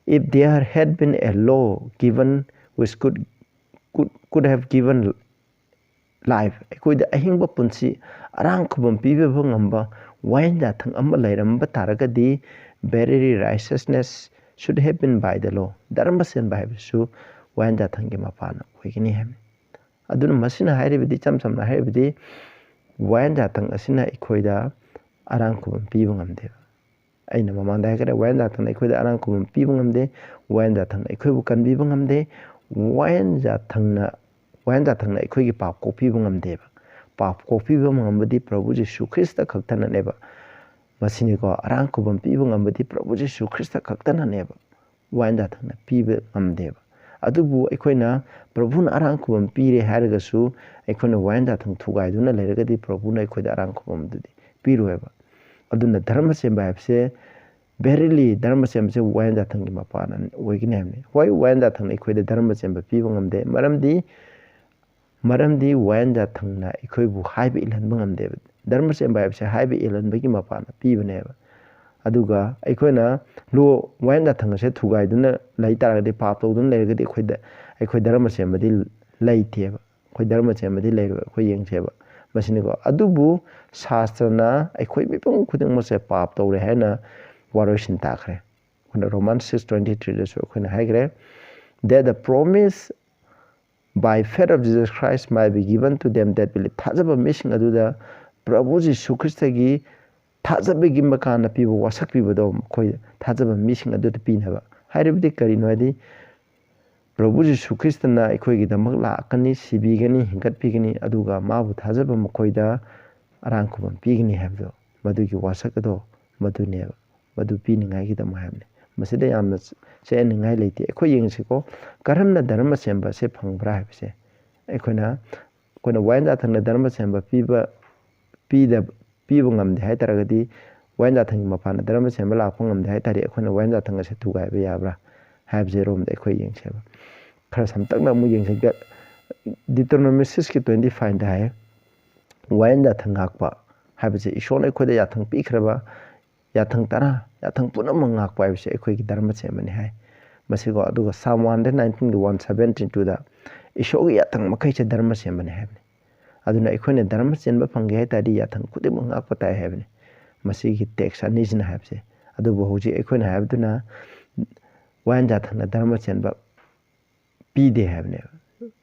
"If there had been a law given which could, could, could have given life," ꯑꯩꯈꯣꯏꯗ ꯑꯍꯤꯡꯕ ꯄꯨꯟꯁꯤ ꯑꯔꯥꯡ ꯈꯨꯕꯝ ꯄꯤꯕꯤꯕ ꯉꯝꯕ ꯋꯥꯌꯦꯟ ꯌꯥꯊꯪ ꯑꯃ ꯂꯩꯔꯝꯕ ꯇꯥꯔꯒꯗꯤ, "Verily righteousness should have been by the law." ꯙꯔꯃ ꯁꯦꯝꯕ ꯍꯥꯏꯕꯁꯤꯁꯨ ꯋꯥꯌꯦꯟ ꯌꯥꯊꯪꯒꯤ ꯃꯄꯥꯟꯅ ꯑꯣꯏꯒꯅꯤ ꯍꯥꯏꯕꯅꯤ꯫ ꯑꯗꯨꯅ ꯃꯁꯤꯅ ꯍꯥꯏꯔꯤꯕꯗꯤ, ꯏꯆꯝ ꯆꯝꯅ ꯍꯥꯏꯔꯕꯗꯤ, ꯋꯥꯌꯦꯟ ꯌꯥꯊꯪ ꯑꯁꯤꯅ ꯑꯩꯈꯣꯏꯗ ꯑꯔꯥꯡ ꯈꯨꯕꯝ ꯄꯤꯕ ꯉꯝꯗꯦꯕ꯫ ꯑꯩꯅ ꯃꯃꯥꯡꯗ ꯍꯥꯏꯈ꯭ꯔꯦ, ꯋꯥꯌꯦꯟ ꯌꯥꯊꯪꯅ ꯑꯩꯈꯣꯏꯗ ꯑꯔꯥꯡ ꯈꯨꯕꯝ ꯄꯤꯕ ꯉꯝꯗꯦ, ꯋꯥꯌꯦꯟ ꯌꯥꯊꯪꯅ ꯑꯩꯈꯣꯏꯕꯨ ꯀꯟꯕꯤꯕ ꯉꯝꯗꯦ, ꯋꯥꯌꯦꯟ ꯌꯥꯊꯪꯅ ꯋꯥꯌꯦꯟ ꯖꯥꯊꯪꯅ ꯑꯩꯈꯣꯏꯒꯤ ꯄꯥꯞ ꯀꯣꯛꯄꯤꯕ ꯉꯝꯗꯦꯕ꯫ ꯄꯥꯞ ꯀꯣꯛꯄꯤꯕ ꯉꯝꯕꯗꯤ ꯄ꯭ꯔꯚꯨ ꯖꯤꯁꯨ ꯈ꯭ꯔꯤꯁꯇ ꯈꯛꯇꯅꯅꯦꯕ꯫ ꯃꯁꯤꯅꯤꯀꯣ, ꯑꯔꯥꯡ ꯈꯨꯕꯝ ꯄꯤꯕ ꯉꯝꯕꯗꯤ ꯄ꯭ꯔꯚꯨ ꯖꯤꯁꯨ ꯈ꯭ꯔꯤꯁꯇ ꯈꯛꯇꯅꯅꯦꯕ꯫ ꯋꯥꯌꯦꯟ ꯖꯥꯊꯪꯅ ꯄꯤꯕ ꯉꯝꯗꯦꯕ꯫ ꯑꯗꯨꯕꯨ ꯑꯩꯈꯣꯏꯅ ꯄ꯭ꯔꯚꯨꯅ ꯑꯔꯥꯡ ꯈꯨꯕꯝ ꯄꯤꯔꯦ ꯍꯥꯏꯔꯒꯁꯨ, ꯑꯩꯈꯣꯏꯅ ꯋꯥꯌꯦꯟ ꯖꯥꯊꯪ ꯊꯨꯒꯥꯏꯗꯨꯅ ꯂꯩꯔꯒꯗꯤ ꯄ꯭ꯔꯚꯨꯅ ꯑꯩꯈꯣꯏꯗ ꯑꯔꯥꯡ ꯈꯨꯕꯝꯗꯨꯗꯤ ꯄꯤꯔꯣꯏꯕ꯫ ꯑꯗꯨꯅ ꯙꯔꯃ ꯆꯦꯟꯕ ꯍꯥꯏꯕꯁꯦ, verily ꯙꯔꯃ ꯆꯦꯟꯕꯁꯦ ꯋꯥꯌꯦꯟ ꯖꯥꯊꯪꯒꯤ ꯃꯄꯥꯟ ꯑꯣꯏꯒꯅꯤ ꯍꯥꯏꯕꯅꯤ꯫ ꯍꯣꯏ, ꯋꯥꯌꯦꯟ ꯖꯥꯊꯪꯅ ꯑꯩꯈꯣꯏꯗ ꯙꯔꯃ ꯆꯦꯟꯕ ꯄꯤꯕ ꯉꯝꯗꯦ꯫ ꯃꯔꯝꯗꯤ, ꯃꯔꯝꯗꯤ ꯋꯥꯌꯦꯟ ꯖꯥꯊꯪꯅ ꯑꯩꯈꯣꯏꯕꯨ ꯍꯥꯏꯕ ꯏꯜꯍꯟꯕ ꯉꯝꯗꯦꯕ꯫ ꯙꯔꯃ ꯆꯦꯟꯕ ꯍꯥꯏꯕꯁꯦ ꯍꯥꯏꯕ ꯏꯜꯍꯟꯕꯒꯤ ꯃꯄꯥꯟꯗ ꯄꯤꯕꯅꯦꯕ꯫ ꯑꯗꯨꯒ ꯑꯩꯈꯣꯏꯅ ꯂꯣ-, ꯋꯥꯌꯦꯟ ꯖꯥꯊꯪ ꯑꯁꯦ ꯊꯨꯒꯥꯏꯗꯨꯅ ꯂꯩ ꯇꯥꯔꯒꯗꯤ, ꯄꯥꯞ ꯇꯧꯗꯨꯅ ꯂꯩꯔꯒꯗꯤ ꯑꯩꯈꯣꯏꯗ, ꯑꯩꯈꯣꯏ ꯙꯔꯃ ꯆꯦꯟꯕꯗꯤ ꯂꯩꯇꯦꯕ꯫ ꯑꯩꯈꯣꯏ ꯙꯔꯃ ꯆꯦꯟꯕꯗꯤ ꯂꯩꯔꯣꯏ꯫ ꯑꯩꯈꯣꯏ ꯌꯦꯡꯁꯦꯕ꯫ ꯃꯁꯤꯅꯤꯀꯣ꯫ ꯑꯗꯨꯕꯨ ꯁꯥꯁꯇ꯭ꯔꯅ ꯑꯩꯈꯣꯏ ꯃꯤꯄꯨꯝ ꯈꯨꯗꯤꯡꯃꯛꯁꯦ ꯄꯥꯞ ꯇꯧꯔꯦ ꯍꯥꯏꯅ ꯋꯥꯔꯣꯏꯁꯤꯟ ꯇꯥꯈ꯭ꯔꯦ꯫ ꯑꯩꯈꯣꯏꯅ Romans six twenty three ꯗꯁꯨ ꯑꯩꯈꯣꯏꯅ ꯍꯥꯏꯈ꯭ꯔꯦ, that the promise by faith of Jesus Christ might be given to them that believe. ꯊꯥꯖꯕ ꯃꯤꯁꯤꯡ ꯑꯗꯨꯗ ꯄ꯭ꯔꯚꯨ ꯖꯤꯁꯨ ꯈ꯭ꯔꯤꯁꯇꯒꯤ ꯊꯥꯖꯕꯒꯤ ꯃꯀꯥꯟꯅ ꯄꯤꯕ ꯋꯥꯁꯛ ꯄꯤꯕꯗꯣ, ꯃꯈꯣꯏ ꯊꯥꯖꯕ ꯃꯤꯁꯤꯡ ꯑꯗꯨꯗ ꯄꯤꯅꯕ꯫ ꯍꯥꯏꯔꯤꯕꯗꯤ ꯀꯔꯤꯅꯣ ꯍꯥꯏꯗꯤ, ꯄ꯭ꯔꯚꯨ ꯖꯤꯁꯨ ꯈ꯭ꯔꯤꯁꯇꯅ ꯑꯩꯈꯣꯏꯒꯤꯗꯃꯛ ꯂꯥꯛꯀꯅꯤ, ꯁꯤꯕꯤꯒꯅꯤ, ꯍꯤꯡꯒꯠꯄꯤꯒꯅꯤ, ꯑꯗꯨꯒ ꯃꯥꯕꯨ ꯊꯥꯖꯕ ꯃꯈꯣꯏꯗ ꯑꯔꯥꯡ ꯈꯨꯕꯝ ꯄꯤꯒꯅꯤ ꯍꯥꯏꯕꯗꯣ, ꯃꯗꯨꯒꯤ ꯋꯥꯁꯛ ꯑꯗꯣ ꯃꯗꯨꯅꯦꯕ꯫ ꯃꯗꯨ ꯄꯤꯅꯤꯡꯉꯥꯏꯒꯤꯗꯃꯛ ꯍꯥꯏꯕꯅꯤ꯫ ꯃꯁꯤꯗ ꯌꯥꯝꯅ ꯆꯌꯦꯠꯅꯤꯡꯉꯥꯏ ꯂꯩꯇꯦ꯫ ꯑꯩꯈꯣꯏ ꯌꯦꯡꯁꯤꯀꯣ, ꯀꯔꯝꯅ ꯙꯔꯃ ꯆꯦꯟꯕ ꯑꯁꯦ ꯐꯪꯕ꯭ꯔꯥ ꯍꯥꯏꯕꯁꯦ꯫ ꯑꯩꯈꯣꯏꯅ, ꯑꯩꯈꯣꯏꯅ ꯋꯥꯌꯦꯟ ꯖꯥꯊꯪꯅ ꯙꯔꯃ ꯆꯦꯟꯕ ꯄꯤꯕ, ꯄꯤꯗ-, ꯄꯤꯕ ꯉꯝꯗꯦ ꯍꯥꯏ ꯇꯥꯔꯒꯗꯤ, ꯋꯥꯌꯦꯟ ꯖꯥꯊꯪꯒꯤ ꯃꯄꯥꯟꯅ ꯙꯔꯃ ꯆꯦꯟꯕ ꯂꯥꯛꯄ ꯉꯝꯗꯦ ꯍꯥꯏ ꯇꯥꯔꯗꯤ, ꯑꯩꯈꯣꯏꯅ ꯋꯥꯌꯦꯟ ꯖꯥꯊꯪ ꯑꯁꯦ ꯊꯨꯒꯥꯏꯕ ꯌꯥꯕ꯭ꯔꯥ ꯍꯥꯏꯕꯁꯦ ꯔꯣꯝꯗ ꯑꯩꯈꯣꯏ ꯌꯦꯡꯁꯦꯕ꯫ ꯈꯔ ꯁꯝꯇꯛꯅ ꯑꯃꯨꯛ ꯌꯦꯡꯁꯦ꯫ Deuteronomy six ꯀꯤ twenty five ꯗ ꯍꯥꯏ, ꯋꯥꯌꯦꯟ ꯖꯥꯊꯪ ꯉꯥꯛꯄ ꯍꯥꯏꯕꯁꯦ ꯏꯁꯣꯔꯅ ꯑꯩꯈꯣꯏꯗ ꯌꯥꯊꯪ ꯄꯤꯈ꯭ꯔꯕ ꯌꯥꯊꯪ ꯇꯔꯥ, ꯌꯥꯊꯪ ꯄꯨꯝꯅꯃꯛ ꯉꯥꯛꯄ ꯍꯥꯏꯕꯁꯦ ꯑꯩꯈꯣꯏꯒꯤ ꯙꯔꯃ ꯆꯦꯟꯕꯅꯤ ꯍꯥꯏ꯫ ꯃꯁꯤꯀꯣ, ꯑꯗꯨꯒ Psalm one hundred nineteen ꯒꯤ one seventy two ꯗ ꯏꯁꯣꯔꯒꯤ ꯌꯥꯊꯪ ꯃꯈꯩꯁꯦ ꯙꯔꯃ ꯆꯦꯟꯕꯅꯤ ꯍꯥꯏꯕꯅꯤ꯫ ꯑꯗꯨꯅ ꯑꯩꯈꯣꯏꯅ ꯙꯔꯃ ꯆꯦꯟꯕ ꯐꯪꯒꯦ ꯍꯥꯏ ꯇꯥꯔꯗꯤ ꯌꯥꯊꯪ ꯈꯨꯗꯤꯡꯃꯛ ꯉꯥꯛꯄ ꯇꯥꯏ ꯍꯥꯏꯕꯅꯤ꯫ ꯃꯁꯤꯒꯤ text ꯑꯅꯤꯁꯤꯅ ꯍꯥꯏꯕꯁꯦ꯫ ꯑꯗꯨꯕꯨ ꯍꯧꯖꯤꯛ ꯑꯩꯈꯣꯏꯅ ꯍꯥꯏꯕꯗꯨꯅ ꯋꯥꯌꯦꯟ ꯖꯥꯊꯪꯅ ꯙꯔꯃ ꯆꯦꯟꯕ ꯄꯤꯗꯦ ꯍꯥꯏꯕꯅꯦꯕ꯫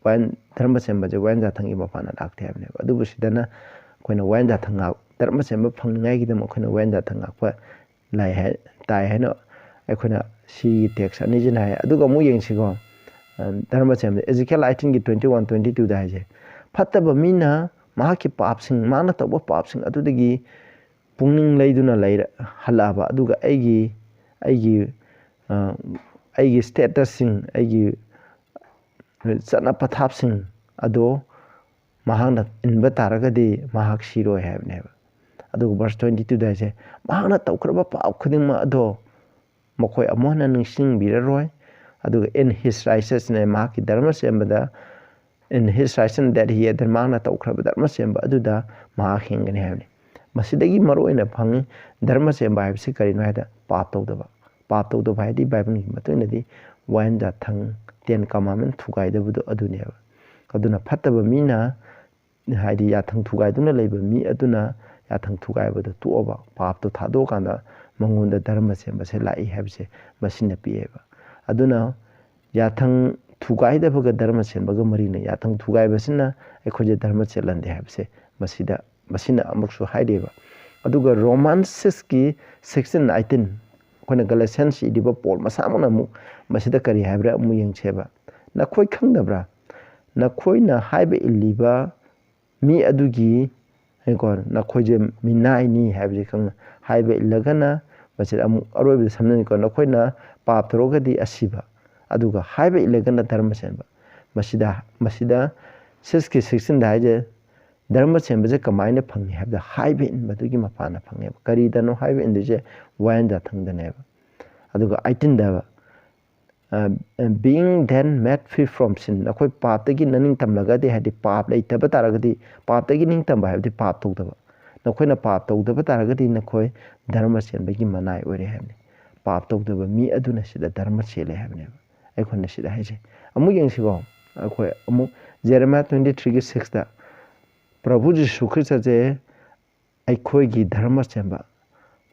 ꯋꯥꯌꯦꯟ, ꯙꯔꯃ ꯆꯦꯟꯕꯁꯦ ꯋꯥꯌꯦꯟ ꯖꯥꯊꯪꯒꯤ ꯃꯄꯥꯟꯅ ꯂꯥꯛꯇꯦ ꯍꯥꯏꯕꯅꯦꯕ꯫ ꯑꯗꯨꯕꯨ ꯁꯤꯗꯅ ꯑꯩꯈꯣꯏꯅ ꯋꯥꯌꯦꯟ ꯖꯥꯊꯪ ꯉꯥꯛ-, ꯙꯔꯃ ꯆꯦꯟꯕ ꯐꯪꯅꯤꯡꯉꯥꯏꯒꯤꯗꯃꯛ ꯑꯩꯈꯣꯏꯅ ꯋꯥꯌꯦꯟ ꯖꯥꯊꯪ ꯉꯥꯛꯄ ꯂꯥꯏ ꯍꯥꯏ, ꯇꯥꯏ ꯍꯥꯏꯅ ꯑꯩꯈꯣꯏꯅ ꯁꯤꯒꯤ text ꯑꯅꯤꯁꯤꯅ ꯍꯥꯏ꯫ ꯑꯗꯨꯒ ꯑꯃꯨꯛ ꯌꯦꯡꯁꯤꯀꯣ, ꯙꯔꯃ ꯁꯦꯝꯕꯗ ꯑꯦꯖꯤꯀꯦꯜ ꯑꯥꯏꯇꯤꯟꯒꯤ ꯇ꯭ꯋꯦꯟꯇꯤ ꯋꯥꯟ ꯇ꯭ꯋꯦꯟꯇꯤ ꯇꯨꯗ ꯍꯥꯏꯁꯦ, ꯐꯠꯇꯕ ꯃꯤꯅ ꯃꯍꯥꯛꯀꯤ ꯄꯥꯞꯁꯤꯡ, ꯃꯥꯅ ꯇꯧꯕ ꯄꯥꯞꯁꯤꯡ ꯑꯗꯨꯗꯒꯤ ꯄꯨꯛꯅꯤꯡ ꯂꯩꯗꯨꯅ ꯂꯩꯔ ꯍꯜꯂꯛꯑꯕ, ꯑꯗꯨꯒ ꯑꯩꯒꯤ ꯑꯩꯒꯤ ꯑꯩꯒꯤ ꯁ꯭ꯇꯦꯇꯁꯁꯤꯡ, ꯑꯩꯒꯤ ꯆꯠꯅ ꯄꯊꯥꯞꯁꯤꯡ ꯑꯗꯣ ꯃꯍꯥꯛꯅ ꯏꯟꯕ ꯇꯥꯔꯒꯗꯤ ꯃꯍꯥꯛ ꯁꯤꯔꯣꯏ ꯍꯥꯏꯕꯅꯦꯕ꯫ ꯑꯗꯨꯒ ꯚꯔꯁ ꯇ꯭ꯋꯦꯟꯇꯤ ꯇꯨꯗ ꯍꯥꯏꯁꯦ, ꯃꯍꯥꯛꯅ ꯇꯧꯈ꯭ꯔꯕ ꯄꯥꯞ ꯈꯨꯗꯤꯡꯃꯛ ꯑꯗꯣ ꯃꯈꯣꯏ ꯑꯃꯨꯛ ꯍꯟꯅ ꯅꯤꯡꯁꯤꯡꯕꯤꯔꯔꯣꯏ꯫ ꯑꯗꯨꯒ in his righteousness, ꯃꯍꯥꯛꯀꯤ ꯙꯔꯃ ꯁꯦꯝꯕꯗ, in his righteousness that he had, ꯃꯍꯥꯛꯅ ꯇꯧꯈ꯭ꯔꯕ ꯙꯔꯃ ꯁꯦꯝꯕ ꯑꯗꯨꯗ ꯃꯍꯥꯛ ꯍꯤꯡꯒꯅꯤ ꯍꯥꯏꯕꯅꯤ꯫ ꯃꯁꯤꯗꯒꯤ ꯃꯔꯨ ꯑꯣꯏꯅ ꯐꯪꯉꯤ, ꯙꯔꯃ ꯁꯦꯝꯕ ꯍꯥꯏꯕꯁꯤ ꯀꯔꯤꯅꯣ ꯍꯥꯏꯗ ꯄꯥꯞ ꯇꯧꯗꯕ꯫ ꯄꯥꯞ ꯇꯧꯗꯕ ꯍꯥꯏꯗꯤ ꯕꯥꯏꯕꯜꯒꯤ ꯃꯇꯨꯡ ꯏꯟꯅꯗꯤ ꯋꯥꯌꯦꯟ ꯌꯥꯊꯪ, ꯇꯦꯟ ꯀꯃꯥꯟꯃꯦꯟ ꯊꯨꯒꯥꯏꯗꯕꯗꯣ ꯑꯗꯨꯅꯦꯕ꯫ ꯑꯗꯨꯅ ꯐꯠꯇꯕ ꯃꯤꯅ, ꯍꯥꯏꯗꯤ ꯌꯥꯊꯪ ꯊꯨꯒꯥꯏꯗꯨꯅ ꯂꯩꯕ ꯃꯤ ꯑꯗꯨꯅ ꯌꯥꯊꯪ ꯊꯨꯒꯥꯏꯕꯗꯣ ꯇꯣꯛꯑꯕ, ꯄꯥꯞꯇꯣ ꯊꯥꯗꯣꯛꯑꯀꯥꯟꯗ ꯃꯉꯣꯟꯗ ꯙꯔꯃ ꯁꯦꯝꯕꯁꯦ ꯂꯥꯛꯏ ꯍꯥꯏꯕꯁꯦ ꯃꯁꯤꯅ ꯄꯤꯛꯑꯦꯕ꯫ ꯑꯗꯨꯅ ꯌꯥꯊꯪ ꯊꯨꯒꯥꯏꯗꯕꯒ ꯙꯔꯃ ꯁꯦꯝꯕꯒ ꯃꯔꯤ ꯂꯩꯅꯩ꯫ ꯌꯥꯊꯪ ꯊꯨꯒꯥꯏꯕꯁꯤꯅ ꯑꯩꯈꯣꯏꯁꯦ ꯙꯔꯃ ꯆꯦꯜꯍꯟꯗꯦ ꯍꯥꯏꯕꯁꯦ ꯃꯁꯤꯗ, ꯃꯁꯤꯅ ꯑꯃꯨꯛꯁꯨ ꯍꯥꯏꯔꯤꯕ꯫ ꯑꯗꯨꯒ ꯔꯣꯃꯥꯟ ꯁꯤꯛꯁꯀꯤ ꯁꯤꯛꯁꯇꯤꯟ ꯑꯥꯏꯇꯤꯟ, ꯑꯩꯈꯣꯏꯅ ꯒꯂꯦꯁꯤꯌꯟꯁ ꯏꯔꯤꯕ ꯄꯣꯜ ꯃꯁꯥꯃꯛꯅ ꯑꯃꯨꯛ ꯃꯁꯤꯗ ꯀꯔꯤ ꯍꯥꯏꯕ꯭ꯔꯥ ꯑꯃꯨꯛ ꯌꯦꯡꯁꯦꯕ꯫ "ꯅꯈꯣꯏ ꯈꯪꯗꯕ꯭ꯔꯥ? ꯅꯈꯣꯏꯅ ꯍꯥꯏꯕ ꯏꯜꯂꯤꯕ ꯃꯤ ꯑꯗꯨꯒꯤ" ꯍꯥꯏꯀꯣ, "ꯅꯈꯣꯏꯁꯦ ꯃꯤꯅꯥꯏꯅꯤ" ꯍꯥꯏꯕꯁꯦ ꯈꯪꯅ ꯍꯥꯏꯕ ꯏꯜꯂꯒꯅ, ꯃꯁꯤꯗ ꯑꯃꯨꯛ ꯑꯔꯣꯏꯕꯗ ꯁꯝꯅꯅꯤꯀꯣ, "ꯅꯈꯣꯏꯅ ꯄꯥꯞ ꯇꯧꯔꯒꯗꯤ ꯑꯁꯤꯕ, ꯑꯗꯨꯒ ꯍꯥꯏꯕ ꯏꯜꯂꯒꯅ ꯙꯔꯃ ꯆꯦꯟꯕ"꯫ ꯃꯁꯤꯗ, ꯃꯁꯤꯗ ꯁꯤꯛꯁꯀꯤ ꯁꯤꯛꯁꯇꯤꯟꯗ ꯍꯥꯏꯁꯦ, ꯙꯔꯃ ꯆꯦꯟꯕꯁꯦ ꯀꯃꯥꯏꯅ ꯐꯪꯉꯤ ꯍꯥꯏꯕꯗ, ꯍꯥꯏꯕ ꯏꯟꯕꯗꯨꯒꯤ ꯃꯄꯥꯟꯅ ꯐꯪꯉꯦꯕ꯫ ꯀꯔꯤꯗꯅꯣ ꯍꯥꯏꯕ ꯏꯟꯗꯣꯏꯁꯦ? ꯋꯥꯌꯦꯟ ꯌꯥꯊꯪꯗꯅꯦꯕ꯫ ꯑꯗꯨꯒ ꯑꯥꯏꯇꯤꯟꯗ, "Being then made free from sin", ꯅꯈꯣꯏ ꯄꯥꯞꯇꯒꯤ ꯅꯅꯤꯡ ꯇꯝꯂꯒꯗꯤ, ꯍꯥꯏꯗꯤ ꯄꯥꯞ ꯂꯩꯇꯕ ꯇꯥꯔꯒꯗꯤ, ꯄꯥꯞꯇꯒꯤ ꯅꯤꯡꯇꯝꯕ ꯍꯥꯏꯕꯗꯤ ꯄꯥꯞ ꯇꯧꯗꯕ, ꯅꯈꯣꯏꯅ ꯄꯥꯞ ꯇꯧꯗꯕ ꯇꯥꯔꯒꯗꯤ ꯅꯈꯣꯏ ꯙꯔꯃ ꯆꯦꯟꯕꯒꯤ ꯃꯅꯥꯏ ꯑꯣꯏꯔꯦ ꯍꯥꯏꯕꯅꯤ꯫ ꯄꯥꯞ ꯇꯧꯗꯕ ꯃꯤ ꯑꯗꯨꯅ ꯁꯤꯗ ꯙꯔꯃ ꯆꯦꯜꯂꯦ ꯍꯥꯏꯕꯅꯦꯕ꯫ ꯑꯩꯈꯣꯏꯅ ꯁꯤꯗ ꯍꯥꯏꯁꯦ꯫ ꯑꯃꯨꯛ ꯌꯦꯡꯁꯤꯀꯣ, ꯑꯩꯈꯣꯏ ꯑꯃꯨꯛ ꯖꯦꯔꯦꯃꯤꯌꯥ ꯇ꯭ꯋꯦꯟꯇꯤ ꯊ꯭ꯔꯤꯒꯤ ꯁꯤꯛꯁꯇ, "ꯄ꯭ꯔꯚꯨ ꯖꯤꯁꯨ ꯈ꯭ꯔꯤꯁꯇꯁꯦ ꯑꯩꯈꯣꯏꯒꯤ ꯙꯔꯃ ꯆꯦꯟꯕ,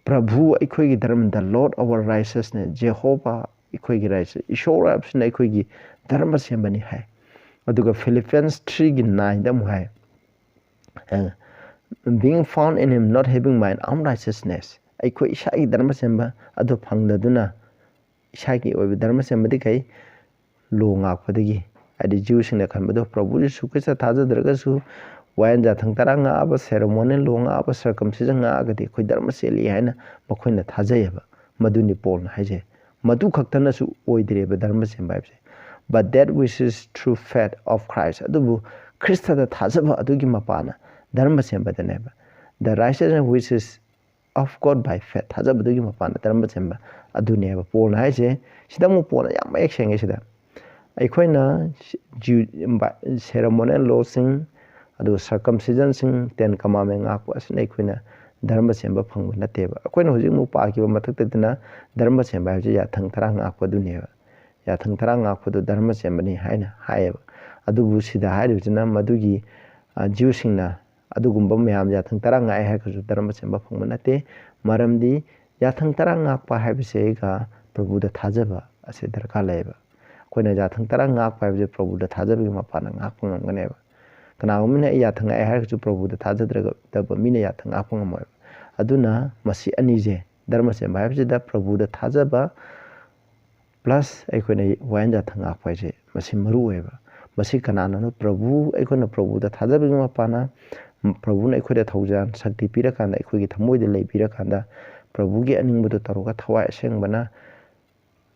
ꯄ꯭ꯔꯚꯨ ꯑꯩꯈꯣꯏꯒꯤ ꯙꯔꯃ, the Lord our righteousness, ꯖꯦꯍꯣꯚꯥ ꯑꯩꯈꯣꯏꯒꯤ ꯔꯥꯏꯠꯁ, ꯏꯁꯣꯔ ꯍꯥꯏꯕꯁꯤꯅ ꯑꯩꯈꯣꯏꯒꯤ ꯙꯔꯃ ꯁꯦꯝꯕꯅꯤ" ꯍꯥꯏ꯫ ꯑꯗꯨꯒ ꯐꯤꯂꯤꯄꯤꯌꯟꯁ ꯊ꯭ꯔꯤꯒꯤ ꯅꯥꯏꯟꯗ ꯑꯃꯨꯛ ꯍꯥꯏ, "Being found in him, not having mine own righteousness", ꯑꯩꯈꯣꯏ ꯏꯁꯥꯒꯤ ꯙꯔꯃ ꯁꯦꯝꯕ ꯑꯗꯨ ꯐꯪꯗꯗꯨꯅ, ꯏꯁꯥꯒꯤ ꯑꯣꯏꯕ ꯙꯔꯃ ꯁꯦꯝꯕꯗꯤ ꯀꯩ? ꯂꯣ ꯉꯥꯛꯄꯗꯒꯤ, ꯍꯥꯏꯗꯤ ꯖ꯭ꯌꯨꯁꯤꯡꯅ ꯈꯟꯕꯗꯣ ꯄ꯭ꯔꯚꯨ ꯖꯤꯁꯨ ꯈ꯭ꯔꯤꯁꯇ ꯊꯥꯖꯗ꯭ꯔꯒꯁꯨ ꯋꯥꯌꯦꯟ ꯌꯥꯊꯪ ꯇꯔꯥ ꯉꯥꯛꯑꯕ, ꯁꯦꯔꯦꯃꯣꯅꯤꯌꯦꯜ ꯂꯣ ꯉꯥꯛꯑꯕ, ꯁꯔꯀꯝꯁꯤꯖꯟ ꯉꯥꯛꯑꯒꯗꯤ ꯑꯩꯈꯣꯏ ꯙꯔꯃ ꯆꯦꯜꯂꯤ ꯍꯥꯏꯅ ꯃꯈꯣꯏꯅ ꯊꯥꯖꯩꯌꯦꯕ꯫ ꯃꯗꯨꯅꯤ ꯄꯣꯜꯅ ꯍꯥꯏꯖꯩ꯫ ꯃꯗꯨ ꯈꯛꯇꯅꯁꯨ ꯑꯣꯏꯗ꯭ꯔꯦꯕ ꯙꯔꯃ ꯆꯦꯟꯕ ꯍꯥꯏꯕꯁꯦ꯫ But that which is true faith of Christ, ꯑꯗꯨꯕꯨ ꯈ꯭ꯔꯤꯁꯇꯗ ꯊꯥꯖꯕ ꯑꯗꯨꯒꯤ ꯃꯄꯥꯅ ꯙꯔꯃ ꯆꯦꯟꯕꯗꯅꯦꯕ꯫ The righteousness which is of God by faith, ꯊꯥꯖꯕꯗꯨꯒꯤ ꯃꯄꯥꯟꯗ ꯙꯔꯃ ꯆꯦꯟꯕ ꯑꯗꯨꯅꯦꯕ ꯄꯣꯜꯅ ꯍꯥꯏꯁꯦ꯫ ꯁꯤꯗ ꯑꯃꯨꯛ ꯄꯣꯜꯅ ꯌꯥꯝ ꯃꯌꯦꯛ ꯁꯦꯡꯉꯦ ꯁꯤꯗ꯫ ꯑꯩꯈꯣꯏꯅ ꯁꯦꯔꯦꯃꯣꯅꯤꯌꯦꯜ ꯂꯣꯁꯤꯡ, ꯑꯗꯨꯒ ꯁꯔꯀꯝꯁꯤꯖꯟꯁꯤꯡ, ꯇꯦꯟ ꯀꯃꯥꯟꯃꯦꯟ ꯉꯥꯛꯄ ꯑꯁꯤꯅ ꯑꯩꯈꯣꯏꯅ ꯙꯔꯃ ꯆꯦꯟꯕ ꯐꯪꯕ ꯅꯠꯇꯦꯕ꯫ ꯑꯩꯈꯣꯏꯅ ꯍꯧꯖꯤꯛ ꯑꯃꯨꯛ ꯄꯥꯈꯤꯕ ꯃꯊꯛꯇꯗꯅ ꯙꯔꯃ ꯆꯦꯟꯕ ꯍꯥꯏꯕꯁꯤ ꯌꯥꯊꯪ ꯇꯔꯥ ꯉꯥꯛꯄꯗꯨꯅꯦꯕ꯫ ꯌꯥꯊꯪ ꯇꯔꯥ ꯉꯥꯛꯄꯗꯨ ꯙꯔꯃ ꯆꯦꯟꯕꯅꯤ ꯍꯥꯏꯅ ꯍꯥꯏꯌꯦꯕ꯫ ꯑꯗꯨꯕꯨ ꯁꯤꯗ ꯍꯥꯏꯔꯤꯕꯁꯤꯅ ꯃꯗꯨꯒꯤ, ꯑ, ꯖ꯭ꯌꯨꯁꯤꯡꯅ ꯑꯗꯨꯒꯨꯝꯕ ꯃꯌꯥꯝ ꯌꯥꯊꯪ ꯇꯔꯥ ꯉꯥꯛꯑꯦ ꯍꯥꯏꯔꯒꯁꯨ ꯙꯔꯃ ꯆꯦꯟꯕ ꯐꯪꯕ ꯅꯠꯇꯦ꯫ ꯃꯔꯝꯗꯤ ꯌꯥꯊꯪ ꯇꯔꯥ ꯉꯥꯛꯄ ꯍꯥꯏꯕꯁꯤꯒ ꯄ꯭ꯔꯚꯨꯗ ꯊꯥꯖꯕ ꯑꯁꯤ ꯗꯔꯀꯥꯔ ꯂꯩꯌꯦꯕ꯫ ꯑꯩꯈꯣꯏꯅ ꯌꯥꯊꯪ ꯇꯔꯥ ꯉꯥꯛꯄ ꯍꯥꯏꯕꯁꯦ ꯄ꯭ꯔꯚꯨꯗ ꯊꯥꯖꯕꯒꯤ ꯃꯄꯥꯟꯅ ꯉꯥꯛꯄ ꯉꯝꯒꯅꯦꯕ꯫ ꯀꯅꯥꯒꯨꯝꯕꯅ ꯑꯩ ꯌꯥꯊꯪ ꯉꯥꯛꯑꯦ ꯍꯥꯏꯔꯒꯁꯨ ꯄ꯭ꯔꯚꯨꯗ ꯊꯥꯖꯗ꯭ꯔꯒꯗꯕ ꯃꯤꯅ ꯌꯥꯊꯪ ꯉꯥꯛꯄ ꯉꯝꯃꯣꯏꯕ꯫ ꯑꯗꯨꯅ ꯃꯁꯤ ꯑꯅꯤꯁꯦ, ꯙꯔꯃ ꯆꯦꯟꯕ ꯍꯥꯏꯕꯁꯤꯗ ꯄ꯭ꯔꯚꯨꯗ ꯊꯥꯖꯕ plus ꯑꯩꯈꯣꯏꯅ ꯋꯥꯌꯦꯟ ꯌꯥꯊꯪ ꯉꯥꯛꯄ ꯍꯥꯏꯁꯦ ꯃꯁꯤ ꯃꯔꯨ ꯑꯣꯏꯌꯦꯕ꯫ ꯃꯁꯤ ꯀꯅꯥꯅꯅꯣ? ꯄ꯭ꯔꯚꯨ, ꯑꯩꯈꯣꯏꯅ ꯄ꯭ꯔꯚꯨꯗ ꯊꯥꯖꯕꯒꯤ ꯃꯄꯥꯟꯅ, ꯄ꯭ꯔꯚꯨꯅ ꯑꯩꯈꯣꯏꯗ ꯊꯧꯖꯥꯜ ꯁꯛꯇꯤ ꯄꯤꯔꯀꯥꯟꯗ, ꯑꯩꯈꯣꯏꯒꯤ ꯊꯃꯣꯏꯗ ꯂꯩꯕꯤꯔꯀꯥꯟꯗ, ꯄ꯭ꯔꯚꯨꯒꯤ ꯑꯅꯤꯡꯕꯗꯨ ꯇꯧꯔꯒ ꯊꯋꯥꯏ ꯑꯁꯦꯡꯕꯅ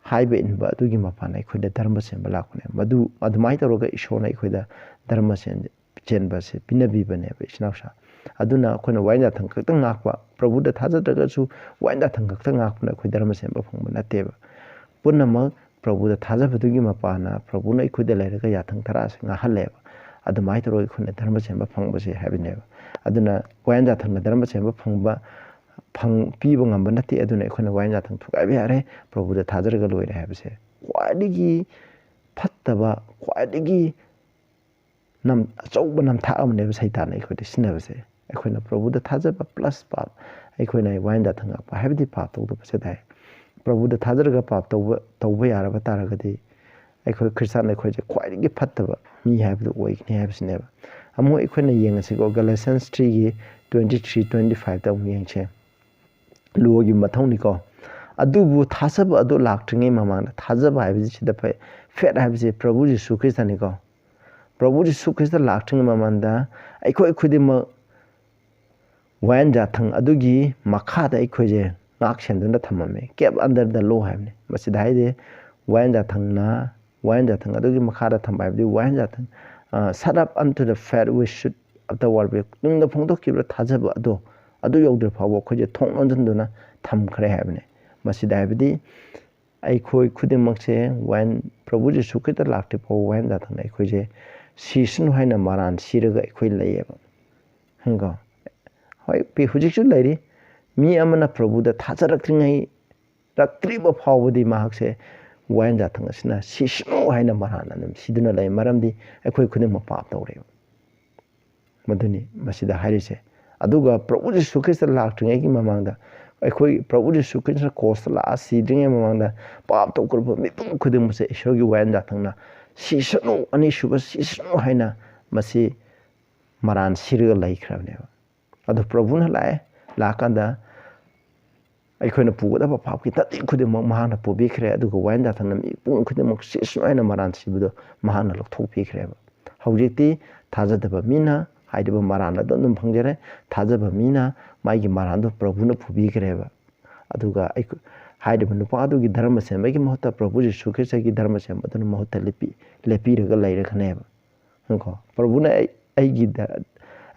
ꯍꯥꯏꯕ ꯏꯟꯕ ꯑꯗꯨꯒꯤ ꯃꯄꯥꯟꯅ ꯑꯩꯈꯣꯏꯗ ꯙꯔꯃ ꯆꯦꯟꯕ ꯂꯥꯛꯄꯅꯦ꯫ ꯃꯗꯨ ꯑꯗꯨꯃꯥꯏꯅ ꯇꯧꯔꯒ ꯏꯁꯣꯔꯅ ꯑꯩꯈꯣꯏꯗ ꯙꯔꯃ ꯆꯦꯟ-, ꯆꯦꯟꯕꯁꯦ ꯄꯤꯅꯕꯤꯕꯅꯦꯕ, ꯏꯆꯤꯟ ꯏꯅꯥꯎꯁꯥ꯫ ꯑꯗꯨꯅ ꯑꯩꯈꯣꯏꯅ ꯋꯥꯌꯦꯟ ꯌꯥꯊꯪ ꯈꯛꯇꯪ ꯉꯥꯛꯄ, ꯄ꯭ꯔꯚꯨꯗ ꯊꯥꯖꯗ꯭ꯔꯒꯁꯨ ꯋꯥꯌꯦꯟ ꯌꯥꯊꯪ ꯈꯛꯇꯪ ꯉꯥꯛꯄꯅ ꯑꯩꯈꯣꯏ ꯙꯔꯃ ꯆꯦꯟꯕ ꯐꯪꯕ ꯅꯠꯇꯦꯕ꯫ ꯄꯨꯝꯅꯃꯛ ꯄ꯭ꯔꯚꯨꯗ ꯊꯥꯖꯕꯗꯨꯒꯤ ꯃꯄꯥꯟꯅ ꯄ꯭ꯔꯚꯨꯅ ꯑꯩꯈꯣꯏꯗ ꯂꯩꯔꯒ ꯌꯥꯊꯪ ꯇꯔꯥꯁꯦ ꯉꯥꯛꯍꯜꯂꯦꯕ꯫ ꯑꯗꯨꯃꯥꯏꯅ ꯇꯧꯔꯒ ꯑꯩꯈꯣꯏꯅ ꯙꯔꯃ ꯆꯦꯟꯕ ꯐꯪꯕꯁꯦ ꯍꯥꯏꯕꯅꯦꯕ꯫ ꯑꯗꯨꯅ ꯋꯥꯌꯦꯟ ꯌꯥꯊꯪꯅ ꯙꯔꯃ ꯆꯦꯟꯕ ꯐꯪꯕ, ꯐꯪ-, ꯄꯤꯕ ꯉꯝꯕ ꯅꯠꯇꯦ꯫ ꯑꯗꯨꯅ ꯑꯩꯈꯣꯏꯅ ꯋꯥꯌꯦꯟ ꯌꯥꯊꯪ ꯊꯨꯒꯥꯏꯕ ꯌꯥꯔꯦ, ꯄ꯭ꯔꯚꯨꯗ ꯊꯥꯖꯔꯒ ꯂꯣꯏꯔꯦ ꯍꯥꯏꯕꯁꯦ ꯈ꯭ꯋꯥꯏꯗꯒꯤ ꯐꯠꯇꯕ, ꯈ꯭ꯋꯥꯏꯗꯒꯤ ꯅꯝ-, ꯑꯆꯧꯕ ꯅꯝꯊꯥꯛ ꯑꯃꯅꯦꯕ ꯁꯩꯇꯥꯟꯅ ꯑꯩꯈꯣꯏꯗ ꯁꯤꯖꯤꯟꯅꯕꯁꯦ꯫ ꯑꯩꯈꯣꯏꯅ ꯄ꯭ꯔꯚꯨꯗ ꯊꯥꯖꯕ plus ꯄꯥꯞ, ꯑꯩꯈꯣꯏꯅ ꯋꯥꯌꯦꯟ ꯌꯥꯊꯪ ꯉꯥꯛꯄ ꯍꯥꯏꯕꯗꯤ ꯄꯥꯞ ꯇꯧꯗꯕꯁꯦ ꯇꯥꯏ꯫ ꯄ꯭ꯔꯚꯨꯗ ꯊꯥꯖꯔꯒ ꯄꯥꯞ ꯇꯧꯕ, ꯇꯧꯕ ꯌꯥꯔꯕ ꯇꯥꯔꯒꯗꯤ ꯑꯩꯈꯣꯏ ꯈ꯭ꯔꯤꯁꯇꯥꯟ ꯑꯩꯈꯣꯏꯁꯦ ꯈ꯭ꯋꯥꯏꯗꯒꯤ ꯐꯠꯇꯕ ꯃꯤ ꯍꯥꯏꯕꯗꯨ ꯑꯣꯏꯒꯅꯤ ꯍꯥꯏꯕꯁꯤꯅꯦꯕ꯫ ꯑꯃꯨꯛ ꯑꯩꯈꯣꯏꯅ ꯌꯦꯡꯉꯁꯤꯀꯣ, Galatians three ꯒꯤ twenty three, twenty five ꯇ ꯑꯃꯨꯛ ꯌꯦꯡꯁꯦ꯫ ꯂꯣꯒꯤ ꯃꯊꯧꯅꯤꯀꯣ꯫ ꯑꯗꯨꯕꯨ ꯊꯥꯖꯕ ꯑꯗꯨ ꯂꯥꯛꯇ꯭ꯔꯤꯉꯩ ꯃꯃꯥꯡꯗ, ꯊꯥꯖꯕ ꯍꯥꯏꯕꯁꯤ ꯁꯤꯗ ꯐꯦꯠ ꯍꯥꯏꯕꯁꯤ ꯄ꯭ꯔꯚꯨ ꯖꯤꯁꯨ ꯈ꯭ꯔꯤꯁꯇꯅꯤꯀꯣ꯫ ꯄ꯭ꯔꯚꯨ ꯖꯤꯁꯨ ꯈ꯭ꯔꯤꯁꯇ ꯂꯥꯛꯇ꯭ꯔꯤꯉꯩ ꯃꯃꯥꯡꯗ ꯑꯩꯈꯣꯏ ꯈꯨꯗꯤꯡꯃꯛ ꯋꯥꯌꯦꯟ ꯖꯥꯊꯪ ꯑꯗꯨꯒꯤ ꯃꯈꯥꯗ ꯑꯩꯈꯣꯏꯁꯦ ꯉꯥꯛ ꯁꯦꯟꯗꯨꯅ ꯊꯝꯃꯝꯃꯦ꯫ Kept under the law ꯍꯥꯏꯕꯅꯤ꯫ ꯃꯁꯤꯗ ꯍꯥꯏꯗꯤ ꯋꯥꯌꯦꯟ ꯖꯥꯊꯪꯅ, ꯋꯥꯌꯦꯟ ꯖꯥꯊꯪ ꯑꯗꯨꯒꯤ ꯃꯈꯥꯗ ꯊꯝꯕ ꯍꯥꯏꯕꯗꯤ ꯋꯥꯌꯦꯟ ꯖꯥꯊꯪ, "Shut up unto the fact we should afterward be." ꯇꯨꯡꯗ ꯐꯣꯡꯗꯣꯛꯈꯤꯕ ꯊꯥꯖꯕ ꯑꯗꯣ, ꯑꯗꯨ ꯌꯧꯗ꯭ꯔꯤꯕ ꯐꯥꯎꯕ ꯑꯩꯈꯣꯏꯁꯦ ꯊꯣꯡ ꯂꯣꯟꯁꯤꯟꯗꯨꯅ ꯊꯝꯈ꯭ꯔꯦ ꯍꯥꯏꯕꯅꯤ꯫ ꯃꯁꯤꯗ ꯍꯥꯏꯕꯗꯤ ꯑꯩꯈꯣꯏ ꯈꯨꯗꯤꯡꯃꯛꯁꯦ ꯋꯥꯌꯦꯟ, ꯄ꯭ꯔꯚꯨ ꯖꯤꯁꯨ ꯈ꯭ꯔꯤꯁꯇ ꯂꯥꯛꯇ꯭ꯔꯤ ꯐꯥꯎꯕ ꯋꯥꯌꯦꯟ ꯖꯥꯊꯪꯅ ꯑꯩꯈꯣꯏꯁꯦ ꯁꯤꯁꯅꯨ ꯍꯥꯏꯅ ꯃꯔꯥꯟ ꯁꯤꯔꯒ ꯑꯩꯈꯣꯏ ꯂꯩꯌꯦꯕ꯫ ꯍꯪꯒꯣ꯫ ꯍꯣꯏ, ꯄꯤ-, ꯍꯧꯖꯤꯛꯁꯨ ꯂꯩꯔꯤ꯫ ꯃꯤ ꯑꯃꯅ ꯄ꯭ꯔꯚꯨꯗ ꯊꯥꯖꯔꯛꯇ꯭ꯔꯤꯉꯩ, ꯔꯛꯇ꯭ꯔꯤꯕ ꯐꯥꯎꯕꯗꯤ ꯃꯍꯥꯛꯁꯦ ꯋꯥꯌꯦꯟ ꯖꯥꯊꯪ ꯑꯁꯤꯅ ꯁꯤꯁꯅꯨ ꯍꯥꯏꯅ ꯃꯔꯥꯟ ꯑꯗꯨꯝ ꯁꯤꯗꯨꯅ ꯂꯩ꯫ ꯃꯔꯝꯗꯤ ꯑꯩꯈꯣꯏ ꯈꯨꯗꯤꯡꯃꯛ ꯄꯥꯞ ꯇꯧꯔꯦꯕ꯫ ꯃꯗꯨꯅꯤ ꯃꯁꯤꯗ ꯍꯥꯏꯔꯤꯁꯦ꯫ ꯑꯗꯨꯒ ꯄ꯭ꯔꯚꯨ ꯖꯤꯁꯨ ꯈ꯭ꯔꯤꯁꯇ ꯂꯥꯛꯇ꯭ꯔꯤꯉꯩꯒꯤ ꯃꯃꯥꯡꯗ ꯑꯩꯈꯣꯏ ꯄ꯭ꯔꯚꯨ ꯖꯤꯁꯨ ꯈ꯭ꯔꯤꯁꯇ ꯀ꯭ꯔꯣꯁꯇ ꯂꯥꯛꯑ ꯁꯤꯗ꯭ꯔꯤꯉꯩ ꯃꯃꯥꯡꯗ ꯄꯥꯞ ꯇꯧꯈ꯭ꯔꯕ ꯃꯤꯄꯨꯝ ꯈꯨꯗꯤꯡꯃꯛꯁꯦ ꯏꯁꯣꯔꯒꯤ ꯋꯥꯌꯦꯟ ꯖꯥꯊꯪꯅ ꯁꯤꯁꯅꯨ, ꯑꯅꯤꯁꯨꯕ ꯁꯤꯁꯅꯨ ꯍꯥꯏꯅ ꯃꯁꯤ ꯃꯔꯥꯟ ꯁꯤꯔꯒ ꯂꯩꯈ꯭ꯔꯕꯅꯦꯕ꯫ ꯑꯗꯣ ꯄ꯭ꯔꯚꯨꯅ ꯂꯥꯛꯑꯦ, ꯂꯥꯛꯑꯀꯥꯟꯗ ꯑꯩꯈꯣꯏꯅ ꯄꯨꯒꯗꯕ ꯄꯥꯞꯀꯤ ꯇꯟꯖꯤ ꯈꯨꯗꯤꯡꯃꯛ ꯃꯍꯥꯛꯅ ꯄꯨꯕꯤꯈ꯭ꯔꯦ, ꯑꯗꯨꯒ ꯋꯥꯌꯦꯟ ꯖꯥꯊꯪꯅ ꯃꯤꯄꯨꯝ ꯈꯨꯗꯤꯡꯃꯛ ꯁꯤꯁꯅꯨ ꯍꯥꯏꯅ ꯃꯔꯥꯟ ꯁꯤꯕꯗꯣ ꯃꯍꯥꯛꯅ ꯂꯧꯊꯣꯛꯄꯤꯈ꯭ꯔꯦꯕ꯫ ꯍꯧꯖꯤꯛꯇꯤ ꯊꯥꯖꯗꯕ ꯃꯤꯅ ꯍꯥꯏꯔꯤꯕ ꯃꯔꯥꯟ ꯑꯗꯨ ꯑꯗꯨꯝ ꯐꯪꯖꯔꯦ, ꯊꯥꯖꯕ ꯃꯤꯅ ꯃꯥꯒꯤ ꯃꯔꯥꯟꯗꯣ ꯄ꯭ꯔꯚꯨꯅ ꯄꯨꯕꯤꯈ꯭ꯔꯦꯕ꯫ ꯑꯗꯨꯒ ꯑꯩꯈꯣ-, ꯍꯥꯏꯔꯤꯕ ꯅꯨꯄꯥ ꯑꯗꯨꯒꯤ ꯙꯔꯃ ꯁꯦꯝꯕꯒꯤ ꯃꯍꯨꯠꯇ ꯄ꯭ꯔꯚꯨ ꯖꯤꯁꯨ ꯈ꯭ꯔꯤꯁꯇꯒꯤ ꯙꯔꯃ ꯁꯦꯝꯕ ꯑꯗꯨꯅ ꯃꯍꯨꯠꯇ ꯂꯦꯞꯄꯤ-, ꯂꯦꯞꯄꯤꯔꯒ ꯂꯩꯔꯒꯅꯦꯕ꯫ ꯀꯣ, ꯄ꯭ꯔꯚꯨꯅ ꯑꯩ, ꯑꯩꯒꯤ ꯙ-,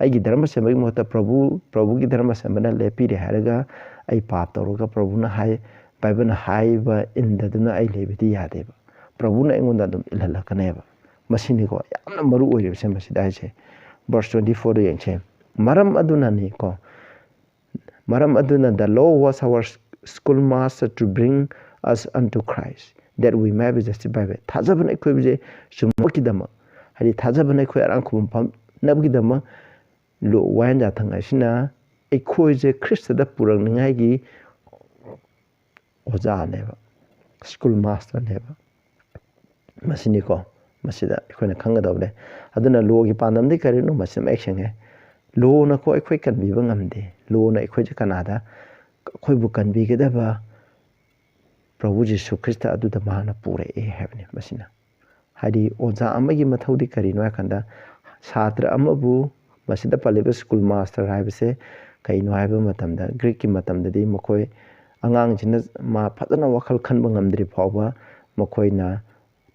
ꯑꯩꯒꯤ ꯙꯔꯃ ꯁꯦꯝꯕꯒꯤ ꯃꯍꯨꯠꯇ ꯄ꯭ꯔꯚꯨ, ꯄ꯭ꯔꯚꯨꯒꯤ ꯙꯔꯃ ꯁꯦꯝꯕꯅ ꯂꯦꯞꯄꯤꯔꯦ ꯍꯥꯏꯔꯒ ꯑꯩ ꯄꯥꯞ ꯇꯧꯔꯒ ꯄ꯭ꯔꯚꯨꯅ ꯍꯥꯏ-, ꯕꯥꯏꯕꯜꯅ ꯍꯥꯏꯕ ꯏꯟꯗꯗꯨꯅ ꯑꯩ ꯂꯩꯕꯗꯤ ꯌꯥꯗꯦꯕ꯫ ꯄ꯭ꯔꯚꯨꯅ ꯑꯩꯉꯣꯟꯗ ꯑꯗꯨꯝ ꯏꯜꯍꯜꯂꯛꯀꯅꯦꯕ꯫ ꯃꯁꯤꯅꯤꯀꯣ ꯌꯥꯝꯅ ꯃꯔꯨ ꯑꯣꯏꯔꯤꯕꯁꯦ ꯃꯁꯤꯗ ꯍꯥꯏꯁꯦ꯫ Verse twenty fourꯗ ꯌꯦꯡꯁꯦ꯫ ꯃꯔꯝ ꯑꯗꯨꯅꯅꯤꯀꯣ, ꯃꯔꯝ ꯑꯗꯨꯅ the law was our schoolmaster to bring us unto Christ, that we may be justified by faith. ꯊꯥꯖꯕꯅ ꯑꯩꯈꯣꯏꯕꯨꯁꯦ ꯆꯨꯝꯕꯒꯤꯗꯃꯛ, ꯍꯥꯏꯗꯤ ꯊꯥꯖꯕꯅ ꯑꯩꯈꯣꯏ ꯑꯔꯥꯟ ꯈꯨꯕꯝ ꯐꯝꯅꯕꯒꯤꯗꯃꯛ ꯂꯣ-, ꯋꯥꯌꯦꯟ ꯖꯥꯊꯪ ꯍꯥꯏꯁꯤꯅ ꯑꯩꯈꯣꯏꯁꯦ ꯈ꯭ꯔꯤꯁꯇꯗ ꯄꯨꯔꯛꯅꯤꯡꯉꯥꯏꯒꯤ ꯑꯣꯖꯥꯅꯦꯕ, ꯁ꯭ꯀꯨꯜ ꯃꯥꯁꯇꯔꯅꯦꯕ꯫ ꯃꯁꯤꯅꯤꯀꯣ, ꯃꯁꯤꯗ ꯑꯩꯈꯣꯏꯅ ꯈꯪꯒꯗꯕꯅꯦ꯫ ꯑꯗꯨꯅ ꯂꯣꯒꯤ ꯄꯥꯟꯗꯝꯗꯤ ꯀꯔꯤꯅꯣ? ꯃꯁꯤ ꯃꯌꯦꯛ ꯁꯦꯡꯉꯦ꯫ ꯂꯣꯅꯀꯣ ꯑꯩꯈꯣꯏ ꯀꯟꯕꯤꯕ ꯉꯝꯗꯦ꯫ ꯂꯣꯅ ꯑꯩꯈꯣꯏꯁꯦ ꯀꯅꯥꯗ? ꯑꯩꯈꯣꯏꯕꯨ ꯀꯟꯕꯤꯒꯗꯕ ꯄ꯭ꯔꯚꯨ ꯖꯤꯁꯨ ꯈ꯭ꯔꯤꯁꯇ ꯑꯗꯨꯗ ꯃꯍꯥꯛꯅ ꯄꯨꯔꯛꯑꯦ ꯍꯥꯏꯕꯅꯤ꯫ ꯃꯁꯤꯅ ꯍꯥꯏꯗꯤ ꯑꯣꯖꯥ ꯑꯃꯒꯤ ꯃꯊꯧꯗꯤ ꯀꯔꯤꯅꯣ ꯍꯥꯏ ꯀꯥꯟꯗ, ꯁꯥꯇ꯭ꯔ ꯑꯃꯕꯨ, ꯃꯁꯤꯗ ꯄꯜꯂꯤꯕ ꯁ꯭ꯀꯨꯜ ꯃꯥꯁꯇꯔ ꯍꯥꯏꯕꯁꯦ ꯀꯩꯅꯣ ꯍꯥꯏꯕ ꯃꯇꯝꯗ, ꯒ꯭ꯔꯤꯛꯀꯤ ꯃꯇꯝꯗꯗꯤ ꯃꯈꯣꯏ ꯑꯉꯥꯡꯁꯤꯅ ꯃꯥ ꯐꯖꯅ ꯋꯥꯈꯜ ꯈꯟꯕ ꯉꯝꯗ꯭ꯔꯤ ꯐꯥꯎꯕ ꯃꯈꯣꯏꯅ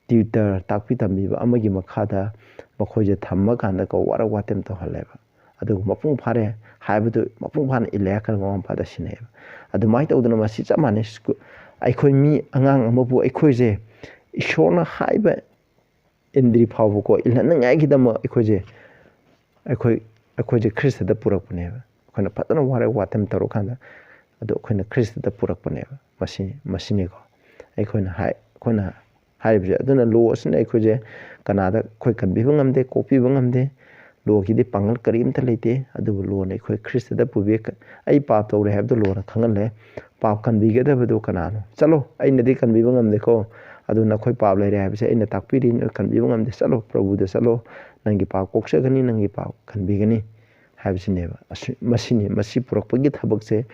ꯇ꯭ꯌꯨꯇꯔ, ꯇꯥꯛꯄꯤ ꯇꯝꯕꯤꯕ ꯑꯃꯒꯤ ꯃꯈꯥꯗ ꯃꯈꯣꯏꯁꯦ ꯊꯝꯃꯀꯥꯟꯗꯀꯣ, ꯋꯥꯔꯛ ꯋꯥꯇꯦꯝ ꯇꯧꯍꯜꯂꯦꯕ꯫ ꯑꯗꯨꯒ ꯃꯄꯨꯡ ꯐꯥꯔꯦ ꯍꯥꯏꯕꯗꯨ ꯃꯄꯨꯡ ꯐꯥꯅ ꯏꯜꯂꯦ ꯍꯥꯏꯔ ꯀꯥꯟꯗ ꯃꯃꯥ ꯃꯄꯥꯗ ꯁꯤꯟꯅꯩꯑꯕ꯫ ꯑꯗꯨꯃꯥꯏꯅ ꯇꯧꯗꯅ ꯃꯁꯤ ꯆꯞ ꯃꯥꯟꯅꯩ꯫ ꯁ꯭ꯀꯨ-, ꯑꯩꯈꯣꯏ ꯃꯤ, ꯑꯉꯥꯡ ꯑꯃꯕꯨ ꯑꯩꯈꯣꯏꯁꯦ ꯏꯁꯣꯔꯅ ꯍꯥꯏꯕ ꯏꯟꯗ꯭ꯔꯤ ꯐꯥꯎꯕꯀꯣ, ꯏꯜꯍꯟꯅꯤꯡꯉꯥꯏꯒꯤꯗꯃꯛ ꯑꯩꯈꯣꯏꯁꯦ, ꯑꯩꯈꯣꯏ, ꯑꯩꯈꯣꯏꯁꯦ ꯈ꯭ꯔꯤꯁꯇꯗ ꯄꯨꯔꯛꯄꯅꯦꯕ꯫ ꯑꯩꯈꯣꯏꯅ ꯐꯖꯅ ꯋꯥꯔꯦ ꯋꯥꯇꯝ ꯇꯧꯔꯀꯥꯟꯗ, ꯑꯗꯨ ꯑꯩꯈꯣꯏꯅ ꯈ꯭ꯔꯤꯁꯇꯗ ꯄꯨꯔꯛꯄꯅꯦꯕ꯫ ꯃꯁꯤ, ꯃꯁꯤꯅꯤꯀꯣ ꯑꯩꯈꯣꯏꯅ ꯍꯥꯏ-, ꯑꯩꯈꯣꯏꯅ ꯍꯥꯏꯔꯤꯕꯁꯦ꯫ ꯑꯗꯨꯅ ꯂꯣ ꯑꯁꯤꯅ ꯑꯩꯈꯣꯏꯁꯦ ꯀꯅꯥꯗ ꯑꯩꯈꯣꯏ ꯀꯟꯕꯤꯕ ꯉꯝꯗꯦ, ꯀꯣꯛꯄꯤꯕ ꯉꯝꯗꯦ꯫ ꯂꯣꯒꯤꯗꯤ ꯄꯥꯡꯒꯜ ꯀꯔꯤꯝꯇ ꯂꯩꯇꯦ꯫ ꯑꯗꯨꯕꯨ ꯂꯣꯅ ꯑꯩꯈꯣꯏ ꯈ꯭ꯔꯤꯁꯇꯗ ꯄꯨꯕꯤ-, ꯑꯩ ꯄꯥꯞ ꯇꯧꯔꯦ ꯍꯥꯏꯕꯗꯨ ꯂꯣꯅ ꯈꯪꯍꯜꯂꯦ꯫ ꯄꯥꯞ ꯀꯟꯕꯤꯒꯗꯕꯗꯨ ꯀꯅꯥꯅꯣ? "ꯆꯠꯂꯣ, ꯑꯩꯅꯗꯤ ꯀꯟꯕꯤꯕ ꯉꯝꯗꯦꯀꯣ꯫ ꯑꯗꯨ ꯅꯈꯣꯏ ꯄꯥꯞ ꯂꯩꯔꯦ ꯍꯥꯏꯕꯁꯦ ꯑꯩꯅ ꯇꯥꯛꯄꯤꯔꯤ, ꯅꯣꯏ ꯀꯟꯕꯤꯕ ꯉꯝꯗꯦ꯫ ꯆꯠꯂꯣ, ꯄ꯭ꯔꯚꯨꯗ ꯆꯠꯂꯣ, ꯅꯪꯒꯤ ꯄꯥꯞ ꯀꯣꯛꯆꯒꯅꯤ, ꯅꯪꯒꯤ ꯄꯥꯞ ꯀꯟꯕꯤꯒꯅꯤ" ꯍꯥꯏꯕꯁꯤꯅꯦꯕ꯫ ꯑꯁꯤ-, ꯃꯁꯤꯅꯤ, ꯃꯁꯤ ꯄꯨꯔꯛꯄꯒꯤ ꯊꯕꯛꯁꯦ,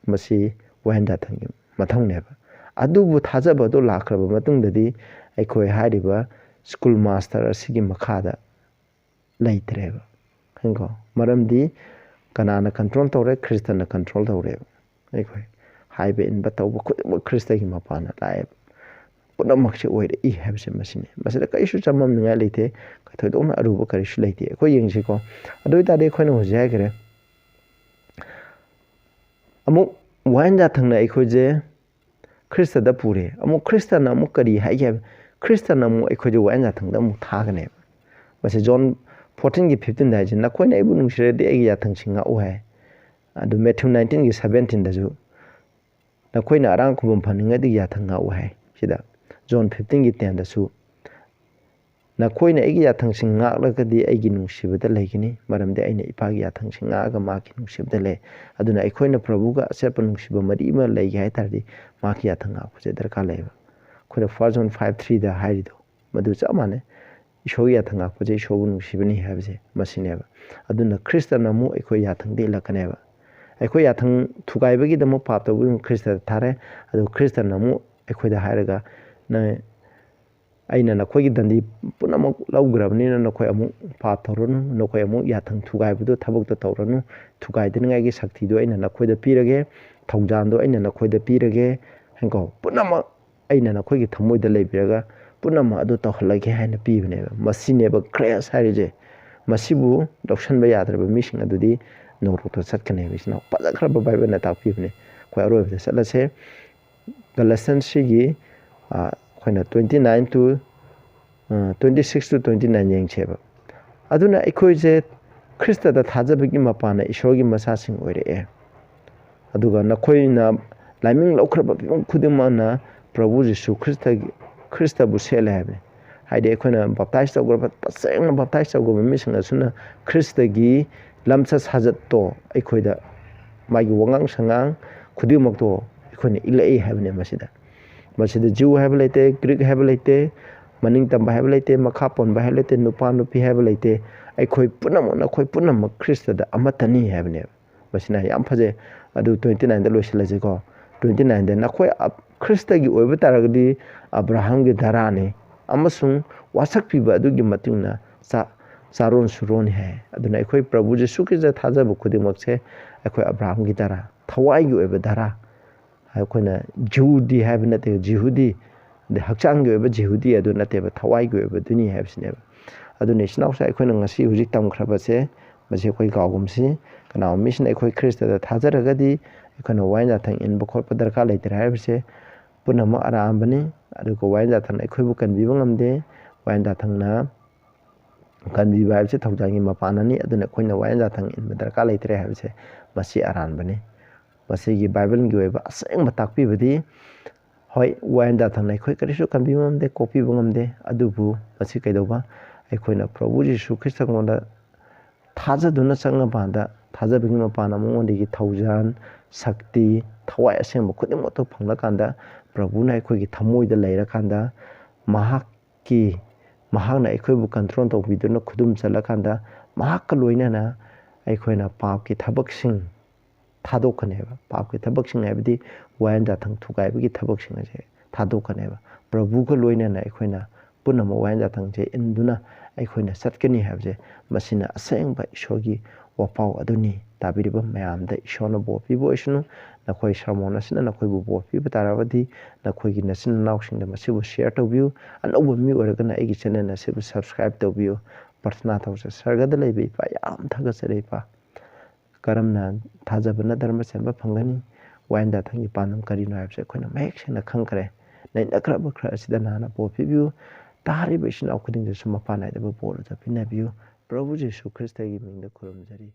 ꯃꯁꯤ ꯋꯥꯍꯦꯟ ꯖꯥꯊꯪꯒꯤ ꯃꯊꯧꯅꯦꯕ꯫ ꯑꯗꯨꯕꯨ ꯊꯥꯖꯕ ꯑꯗꯨ ꯂꯥꯛꯈ꯭ꯔꯕ ꯃꯇꯨꯡꯗꯗꯤ ꯑꯩꯈꯣꯏ ꯍꯥꯏꯔꯤꯕ ꯁ꯭ꯀꯨꯜ ꯃꯥꯁꯇꯔ ꯑꯁꯤꯒꯤ ꯃꯈꯥꯗ ꯂꯩꯇ꯭ꯔꯦꯕ꯫ ꯈꯪꯉꯤꯀꯣ? ꯃꯔꯝꯗꯤ ꯀꯅꯥꯅ ꯀꯟꯇ꯭ꯔꯣꯜ ꯇꯧꯔꯦ? ꯈ꯭ꯔꯤꯁꯇꯅ ꯀꯟꯇ꯭ꯔꯣꯜ ꯇꯧꯔꯦꯕ꯫ ꯑꯩꯈꯣꯏ ꯍꯥꯏꯕ ꯏꯟꯕ ꯇꯧꯕ ꯈꯨꯗꯤꯡꯃꯛ ꯈ꯭ꯔꯤꯁꯇꯒꯤ ꯃꯄꯥꯟꯅ ꯂꯥꯛꯑꯦꯕ꯫ ꯄꯨꯝꯅꯃꯛꯁꯦ ꯑꯣꯏꯔꯛꯏ ꯍꯥꯏꯕꯁꯦ ꯃꯁꯤꯅꯤ꯫ ꯃꯁꯤꯗ ꯀꯔꯤꯁꯨ ꯆꯃꯝꯅꯤꯡꯉꯥꯏ ꯂꯩꯇꯦ꯫ ꯊꯣꯏꯗꯣꯛꯅ ꯑꯔꯨꯕ ꯀꯔꯤꯁꯨ ꯂꯩꯇꯦ꯫ ꯑꯩꯈꯣꯏ ꯌꯦꯡꯁꯤꯀꯣ꯫ ꯑꯗꯨ ꯑꯣꯏ ꯇꯥꯔꯗꯤ ꯑꯩꯈꯣꯏꯅ ꯍꯧꯖꯤꯛ ꯍꯥꯏꯈ꯭ꯔꯦ꯫ ꯑꯃꯨꯛ ꯋꯥꯍꯦꯟ ꯖꯥꯊꯪꯅ ꯑꯩꯈꯣꯏꯁꯦ ꯈ꯭ꯔꯤꯁꯇꯗ ꯄꯨꯔꯦ꯫ ꯑꯃꯨꯛ ꯈ꯭ꯔꯤꯁꯇꯅ ꯑꯃꯨꯛ ꯀꯔꯤ ꯍꯥꯏꯒꯦ ꯍꯥꯏꯕ? ꯈ꯭ꯔꯤꯁꯇꯅ ꯑꯃꯨꯛ ꯑꯩꯈꯣꯏꯁꯦ ꯋꯥꯍꯦꯟ ꯖꯥꯊꯪꯗ ꯑꯃꯨꯛ ꯊꯥꯒꯅꯦꯕ꯫ ꯃꯁꯤ ꯖꯣꯟ ꯐꯣꯔꯇꯤꯟꯒꯤ ꯐꯤꯐꯇꯤꯟꯗ ꯍꯥꯏꯁꯦ, "ꯅꯈꯣꯏꯅ ꯑꯩꯕꯨ ꯅꯨꯡꯁꯤꯔꯗꯤ ꯑꯩꯒꯤ ꯌꯥꯊꯪꯁꯤꯡ ꯉꯥꯛꯎ" ꯍꯥꯏ꯫ ꯑꯗꯨ ꯃꯦꯊ꯭ꯌꯨ ꯅꯥꯏꯟꯇꯤꯟꯒꯤ ꯁꯕꯦꯟꯇꯤꯟꯗꯁꯨ, "ꯅꯈꯣꯏꯅ ꯑꯔꯥꯝ ꯈꯨꯕꯝ ꯐꯪꯅꯤꯡꯉꯗꯤ ꯌꯥꯊꯪ ꯉꯥꯛꯎ" ꯍꯥꯏ꯫ ꯁꯤꯗ ꯖꯣꯟ ꯐꯤꯐꯇꯤꯟꯒꯤ ꯇꯦꯟꯗꯁꯨ, "ꯅꯈꯣꯏꯅ ꯑꯩꯒꯤ ꯌꯥꯊꯪꯁꯤꯡ ꯉꯥꯛꯂꯒꯗꯤ ꯑꯩꯒꯤ ꯅꯨꯡꯁꯤꯕꯗ ꯂꯩꯒꯅꯤ, ꯃꯔꯝꯗꯤ ꯑꯩꯅ ꯏꯄꯥꯒꯤ ꯌꯥꯊꯪꯁꯤꯡ ꯉꯥꯛꯑꯒ ꯃꯍꯥꯛꯀꯤ ꯅꯨꯡꯁꯤꯕꯗ ꯂꯩ"꯫ ꯑꯗꯨꯅ ꯑꯩꯈꯣꯏꯅ ꯄ꯭ꯔꯚꯨꯒ ꯑꯆꯦꯠꯄ ꯅꯨꯡꯁꯤꯕ ꯃꯔꯤ ꯑꯃ ꯂꯩꯒꯦ ꯍꯥꯏ ꯇꯥꯔꯗꯤ ꯃꯍꯥꯛꯀꯤ ꯌꯥꯊꯪ ꯉꯥꯛꯄꯁꯦ ꯗꯔꯀꯥꯔ ꯂꯩꯌꯦꯕ꯫ ꯑꯩꯈꯣꯏꯅ ꯐꯥꯔꯁ ꯖꯣꯟ ꯐꯥꯏꯚ ꯊ꯭ꯔꯤꯗ ꯍꯥꯏꯔꯤꯗꯣ ꯃꯗꯨ ꯆꯞ ꯃꯥꯟꯅꯩ꯫ ꯏꯁꯣꯔꯒꯤ ꯌꯥꯊꯪ ꯉꯥꯛꯄꯁꯦ ꯏꯁꯣꯔꯕꯨ ꯅꯨꯡꯁꯤꯕꯅꯤ ꯍꯥꯏꯕꯁꯦ ꯃꯁꯤꯅꯦꯕ꯫ ꯑꯗꯨꯅ ꯈ꯭ꯔꯤꯁꯇꯅ ꯑꯃꯨꯛ ꯑꯩꯈꯣꯏ ꯌꯥꯊꯪꯗ ꯏꯜꯂꯛꯀꯅꯦꯕ꯫ ꯑꯩꯈꯣꯏ ꯌꯥꯊꯪ ꯊꯨꯒꯥꯏꯕꯒꯤꯗꯃꯛ ꯄꯥꯞ ꯇꯧꯕꯒꯤ ꯈ꯭ꯔꯤꯁꯇꯗ ꯊꯥꯔꯦ, ꯑꯗꯨ ꯈ꯭ꯔꯤꯁꯇꯅ ꯑꯃꯨꯛ ꯑꯩꯈꯣꯏꯗ ꯍꯥꯏꯔꯒ, "ꯅ-, ꯑꯩꯅ ꯅꯈꯣꯏꯒꯤ ꯗꯟꯗꯤ ꯄꯨꯝꯅꯃꯛ ꯂꯧꯈ꯭ꯔꯕꯅꯤꯅ ꯅꯈꯣꯏ ꯑꯃꯨꯛ ꯄꯥꯞ ꯇꯧꯔꯅꯨ, ꯅꯈꯣꯏ ꯑꯃꯨꯛ ꯌꯥꯊꯪ ꯊꯨꯒꯥꯏꯕꯗꯣ ꯊꯕꯛꯇ ꯇꯧꯔꯅꯨ, ꯊꯨꯒꯥꯏꯗꯅꯤꯡꯉꯥꯏꯒꯤ ꯁꯛꯇꯤꯗꯣ ꯑꯩꯅ ꯅꯈꯣꯏꯗ ꯄꯤꯔꯒꯦ, ꯊꯧꯖꯥꯜꯗꯣ ꯑꯩꯅ ꯅꯈꯣꯏꯗ ꯄꯤꯔꯒꯦ, ꯍꯥꯏꯀꯣ, ꯄꯨꯝꯅꯃꯛ ꯑꯩꯅ ꯅꯈꯣꯏꯒꯤ ꯊꯃꯣꯏꯗ ꯂꯩꯕꯤꯔꯒ ꯄꯨꯝꯅꯃꯛ ꯑꯗꯨ ꯇꯧꯍꯜꯂꯒꯦ" ꯍꯥꯏꯅ ꯄꯤꯕꯅꯦꯕ꯫ ꯃꯁꯤꯅꯦꯕ ꯒ꯭ꯔꯦꯁ ꯍꯥꯏꯔꯤꯁꯦ꯫ ꯃꯁꯤꯕꯨ ꯂꯧꯁꯟꯕ ꯌꯥꯗ꯭ꯔꯕ ꯃꯤꯁꯤꯡ ꯑꯗꯨꯗꯤ ꯅꯣꯔꯣꯛꯇ ꯆꯠꯀꯅꯦꯕ꯫ ꯏꯆꯤꯟ ꯏꯅꯥꯎ, ꯐꯖꯈ꯭ꯔꯕ ꯕꯥꯏꯕꯜꯅ ꯇꯥꯛꯄꯤꯕꯅꯦ꯫ ꯑꯩꯈꯣꯏ ꯑꯔꯣꯏꯕꯗ ꯆꯠꯂꯁꯦ꯫ ꯒꯂꯦꯁꯟꯁꯤꯒꯤ, ꯑ, ꯑꯩꯈꯣꯏꯅ twenty nine to, ꯑ, twenty six to twenty nine ꯌꯦꯡꯁꯦꯕ꯫ ꯑꯗꯨꯅ ꯑꯩꯈꯣꯏꯁꯦ ꯈ꯭ꯔꯤꯁꯇꯗ ꯊꯥꯖꯕꯒꯤ ꯃꯄꯥꯟꯅ ꯏꯁꯣꯔꯒꯤ ꯃꯆꯥꯁꯤꯡ ꯑꯣꯏꯔꯛꯑꯦ꯫ ꯑꯗꯨꯒ ꯅꯈꯣꯏꯅ ꯂꯥꯏꯃꯤꯡ ꯂꯧꯈ꯭ꯔꯕ ꯃꯤꯄꯨꯝ ꯈꯨꯗꯤꯡꯃꯛꯅ ꯄ꯭ꯔꯚꯨ ꯖꯤꯁꯨ ꯈ꯭ꯔꯤꯁꯇꯒꯤ, ꯈ꯭ꯔꯤꯁꯇꯕꯨ ꯁꯦꯠꯂꯦ ꯍꯥꯏꯕꯅꯤ꯫ ꯍꯥꯏꯗꯤ ꯑꯩꯈꯣꯏꯅ ꯕꯞꯇꯥꯏꯁ ꯇꯧꯈ꯭ꯔꯕ, ꯇꯁꯦꯡꯅ ꯕꯞꯇꯥꯏꯁ ꯇꯧꯈ꯭ꯔꯕ ꯃꯤꯁꯤꯡ ꯑꯁꯤꯅ ꯈ꯭ꯔꯤꯁꯇꯒꯤ ꯂꯝꯆꯠ ꯁꯥꯖꯠꯇꯣ ꯑꯩꯈꯣꯏꯗ, ꯃꯥꯒꯤ ꯋꯥꯉꯥꯡ ꯁꯉꯥꯡ ꯈꯨꯗꯤꯡꯃꯛꯇꯣ ꯑꯩꯈꯣꯏꯅ ꯏꯜꯂꯛꯏ ꯍꯥꯏꯕꯅꯦ ꯃꯁꯤꯗ꯫ ꯃꯁꯤꯗ ꯖꯤꯎ ꯍꯥꯏꯕ ꯂꯩꯇꯦ, ꯒ꯭ꯔꯤꯛ ꯍꯥꯏꯕ ꯂꯩꯇꯦ, ꯃꯅꯤꯡ ꯇꯝꯕ ꯍꯥꯏꯕ ꯂꯩꯇꯦ, ꯃꯈꯥ ꯄꯣꯟꯕ ꯍꯥꯏꯕ ꯂꯩꯇꯦ, ꯅꯨꯄꯥ ꯅꯨꯄꯤ ꯍꯥꯏꯕ ꯂꯩꯇꯦ꯫ ꯑꯩꯈꯣꯏ ꯄꯨꯝꯅꯃꯛ, ꯅꯈꯣꯏ ꯄꯨꯝꯅꯃꯛ ꯈ꯭ꯔꯤꯁꯇꯗ ꯑꯃꯠꯇꯅꯤ ꯍꯥꯏꯕꯅꯦꯕ꯫ ꯃꯁꯤꯅ ꯌꯥꯝ ꯐꯖꯩ꯫ ꯑꯗꯨ twenty nineꯗ ꯂꯣꯏꯁꯤꯜꯂꯁꯤꯀꯣ꯫ Twenty nineꯗ, "ꯅꯈꯣꯏ ꯑꯞ-, ꯈ꯭ꯔꯤꯁꯇꯒꯤ ꯑꯣꯏꯕ ꯇꯥꯔꯒꯗꯤ ꯑꯕ꯭ꯔꯥꯍꯥꯝꯒꯤ ꯙꯔꯥꯅꯤ ꯑꯃꯁꯨꯡ ꯋꯥꯁꯛꯄꯤꯕ ꯑꯗꯨꯒꯤ ꯃꯇꯨꯡ ꯏꯟꯅ ꯆꯥ-, ꯆꯥꯔꯣꯟ ꯁꯨꯔꯣꯟꯅꯤ" ꯍꯥꯏ꯫ ꯑꯗꯨꯅ ꯑꯩꯈꯣꯏ ꯄ꯭ꯔꯚꯨ ꯖꯤꯁꯨ ꯈ꯭ꯔꯤꯁꯇ ꯊꯥꯖꯕ ꯈꯨꯗꯤꯡꯃꯛꯁꯦ ꯑꯩꯈꯣꯏ ꯑꯕ꯭ꯔꯥꯍꯥꯝꯒꯤ ꯙꯔꯥ, ꯊꯋꯥꯏꯒꯤ ꯑꯣꯏꯕ ꯙꯔꯥ, ꯑꯩꯈꯣꯏꯅ ꯖꯤꯍꯨꯗꯤ ꯍꯥꯏꯕ ꯅꯠꯇꯦ, ꯖꯤꯍꯨꯗꯤ, ꯑꯗꯩ ꯍꯛꯆꯥꯡꯒꯤ ꯑꯣꯏꯕ ꯖꯤꯍꯨꯗꯤ ꯑꯗꯨ ꯅꯠꯇꯦꯕ, ꯊꯋꯥꯏꯒꯤ ꯑꯣꯏꯕꯗꯨꯅꯤ ꯍꯥꯏꯕꯁꯤꯅꯦꯕ꯫ ꯑꯗꯨꯅ ꯏꯆꯤꯟ ꯏꯅꯥꯎꯁꯦ, ꯑꯩꯈꯣꯏꯅ ꯉꯁꯤ ꯍꯧꯖꯤꯛ ꯇꯝꯈ꯭ꯔꯕꯁꯦ, ꯃꯁꯤ ꯑꯩꯈꯣꯏ ꯀꯥꯎꯒꯨꯝꯁꯤ꯫ ꯀꯅꯥꯒꯨꯝꯕ ꯃꯤꯁꯤꯅ ꯑꯩꯈꯣꯏ ꯈ꯭ꯔꯤꯁꯇꯗ ꯊꯥꯖꯔꯒꯗꯤ ꯑꯩꯈꯣꯏꯅ ꯋꯥꯌꯦꯟ ꯌꯥꯊꯪ ꯏꯟꯕ ꯈꯣꯠꯄ ꯗꯔꯀꯥꯔ ꯂꯩꯇ꯭ꯔꯦ ꯍꯥꯏꯕꯁꯦ ꯄꯨꯝꯅꯃꯛ ꯑꯔꯥꯟꯕꯅꯤ꯫ ꯑꯗꯨꯒ ꯋꯥꯌꯦꯟ ꯌꯥꯊꯪꯅ ꯑꯩꯈꯣꯏꯕꯨ ꯀꯟꯕꯤꯕ ꯉꯝꯗꯦ꯫ ꯋꯥꯌꯦꯟ ꯌꯥꯊꯪꯅ ꯀꯟꯕꯤꯕ ꯍꯥꯏꯕꯁꯦ ꯊꯧꯖꯥꯜꯒꯤ ꯃꯄꯥꯟꯅꯤ꯫ ꯑꯗꯨꯅ ꯑꯩꯈꯣꯏꯅ ꯋꯥꯌꯦꯟ ꯌꯥꯊꯪ ꯏꯟꯕ ꯗꯔꯀꯥꯔ ꯂꯩꯇ꯭ꯔꯦ ꯍꯥꯏꯕꯁꯦ ꯃꯁꯤ ꯑꯔꯥꯟꯕꯅꯤ꯫ ꯃꯁꯤꯒꯤ ꯕꯥꯏꯕꯜꯒꯤ ꯑꯣꯏꯕ ꯑꯁꯦꯡꯕ ꯇꯥꯛꯄꯤꯕꯗꯤ, ꯍꯣꯏ, ꯋꯥꯌꯦꯟ ꯌꯥꯊꯪꯅ ꯑꯩꯈꯣꯏ ꯀꯔꯤꯁꯨ ꯀꯟꯕꯤꯕ ꯉꯝꯗꯦ, ꯀꯣꯛꯄꯤꯕ ꯉꯝꯗꯦ, ꯑꯗꯨꯕꯨ ꯃꯁꯤ ꯀꯩꯗꯧꯕ? ꯑꯩꯈꯣꯏꯅ ꯄ꯭ꯔꯚꯨ ꯖꯤꯁꯨ ꯈ꯭ꯔꯤꯁꯇꯉꯣꯟꯗ ꯊꯥꯖꯗꯨꯅ ꯆꯪꯂꯀꯥꯟꯗ, ꯊꯥꯖꯕꯒꯤ ꯃꯄꯥꯟꯅ ꯃꯉꯣꯟꯗꯒꯤ ꯊꯧꯖꯥꯜ, ꯁꯛꯇꯤ, ꯊꯋꯥꯏ ꯑꯁꯦꯡꯕ ꯈꯨꯗꯤꯡꯃꯛꯇꯣ ꯐꯪꯂꯀꯥꯟꯗ, ꯄ꯭ꯔꯚꯨꯅ ꯑꯩꯈꯣꯏꯒꯤ ꯊꯃꯣꯏꯗ ꯂꯩꯔꯀꯥꯟꯗ, ꯃꯍꯥꯛꯀꯤ, ꯃꯍꯥꯛꯅ ꯑꯩꯈꯣꯏꯕꯨ ꯀꯟꯇ꯭ꯔꯣꯜ ꯇꯧꯕꯤꯗꯨꯅ ꯈꯨꯗꯨꯝ ꯆꯜꯂꯀꯥꯟꯗ, ꯃꯍꯥꯛꯀ ꯂꯣꯏꯅꯅ ꯑꯩꯈꯣꯏꯅ ꯄꯥꯞꯀꯤ ꯊꯕꯛꯁꯤꯡ ꯊꯥꯗꯣꯛꯀꯅꯦꯕ꯫ ꯄꯥꯞꯀꯤ ꯊꯕꯛꯁꯤꯡ ꯍꯥꯏꯕꯗꯤ ꯋꯥꯌꯦꯟ ꯌꯥꯊꯪ ꯊꯨꯒꯥꯏꯕꯒꯤ ꯊꯕꯛꯁꯤꯡ ꯑꯁꯦ ꯊꯥꯗꯣꯛꯀꯅꯦꯕ꯫ ꯄ꯭ꯔꯚꯨꯒ ꯂꯣꯏꯅꯅ ꯑꯩꯈꯣꯏꯅ ꯄꯨꯝꯅꯃꯛ ꯋꯥꯌꯦꯜ ꯌꯥꯊꯪꯁꯦ ꯏꯟꯗꯨꯅ ꯑꯩꯈꯣꯏꯅ ꯆꯠꯀꯅꯤ ꯍꯥꯏꯕꯁꯦ, ꯃꯁꯤꯅ ꯑꯁꯦꯡꯕ ꯏꯁꯣꯔꯒꯤ ꯋꯥꯄꯥꯎ ꯑꯗꯨꯅꯤ꯫ ꯇꯥꯕꯤꯔꯤꯕ ꯃꯌꯥꯝꯗ ꯏꯁꯣꯔꯅ ꯕꯣꯔ ꯄꯤꯕ ꯑꯣꯏꯁꯅꯨ꯫ ꯅꯈꯣꯏ ꯁꯔꯃꯣꯟ ꯑꯁꯤꯅ ꯅꯈꯣꯏꯕꯨ ꯕꯣꯔ ꯄꯤꯕ ꯇꯥꯔꯕꯗꯤ ꯅꯈꯣꯏꯒꯤ ꯅꯆꯤꯟ ꯅꯅꯥꯎꯁꯤꯡꯗ ꯃꯁꯤꯕꯨ ꯁꯤꯌꯔ ꯇꯧꯕꯤꯌꯨ꯫ ꯑꯅꯧꯕ ꯃꯤ ꯑꯣꯏꯔꯒꯅ ꯑꯩꯒꯤ ꯆꯦꯅꯦꯜ ꯑꯁꯤꯕꯨ ꯁꯕꯁꯀ꯭ꯔꯥꯏꯕ ꯇꯧꯕꯤꯌꯨ꯫ ꯄ꯭ꯔꯊꯅꯥ ꯇꯧꯖꯩ꯫ ꯁꯔꯒꯗ ꯂꯩꯕ ꯏꯄꯥ, ꯌꯥꯝ ꯊꯥꯒꯠꯆꯔꯤ ꯏꯄꯥ꯫ ꯀꯔꯝꯅ ꯊꯥꯖꯕꯅ ꯙꯔꯃ ꯆꯦꯟꯕ ꯐꯪꯒꯅꯤ? ꯋꯥꯌꯦꯜ ꯌꯥꯊꯪꯒꯤ ꯄꯥꯟꯗꯝ ꯀꯔꯤꯅꯣ ꯍꯥꯏꯕꯁꯦ ꯑꯩꯈꯣꯏꯅ ꯃꯌꯦꯛ ꯁꯦꯡꯅ ꯈꯪꯈ꯭ꯔꯦ꯫ ꯅꯩꯅꯈ꯭ꯔꯕ ꯈ꯭ꯔ ꯑꯁꯤꯗ ꯅꯍꯥꯛꯅ ꯕꯣꯔ ꯄꯤꯕꯤꯌꯨ꯫ ꯇꯥꯔꯤꯕ ꯏꯆꯤꯟ ꯏꯅꯥꯎ ꯈꯨꯗꯤꯡꯗꯁꯨ ꯃꯄꯥꯟ ꯅꯥꯏꯗꯕ ꯕꯣꯔ ꯑꯗꯨ ꯄꯤꯅꯕꯤꯌꯨ꯫ ꯄ꯭ꯔꯚꯨ ꯖꯤꯁꯨ ꯈ꯭ꯔꯤꯁꯇꯒꯤ ꯃꯤꯡꯗ ꯈꯨꯔꯨꯝꯖꯔꯤ꯫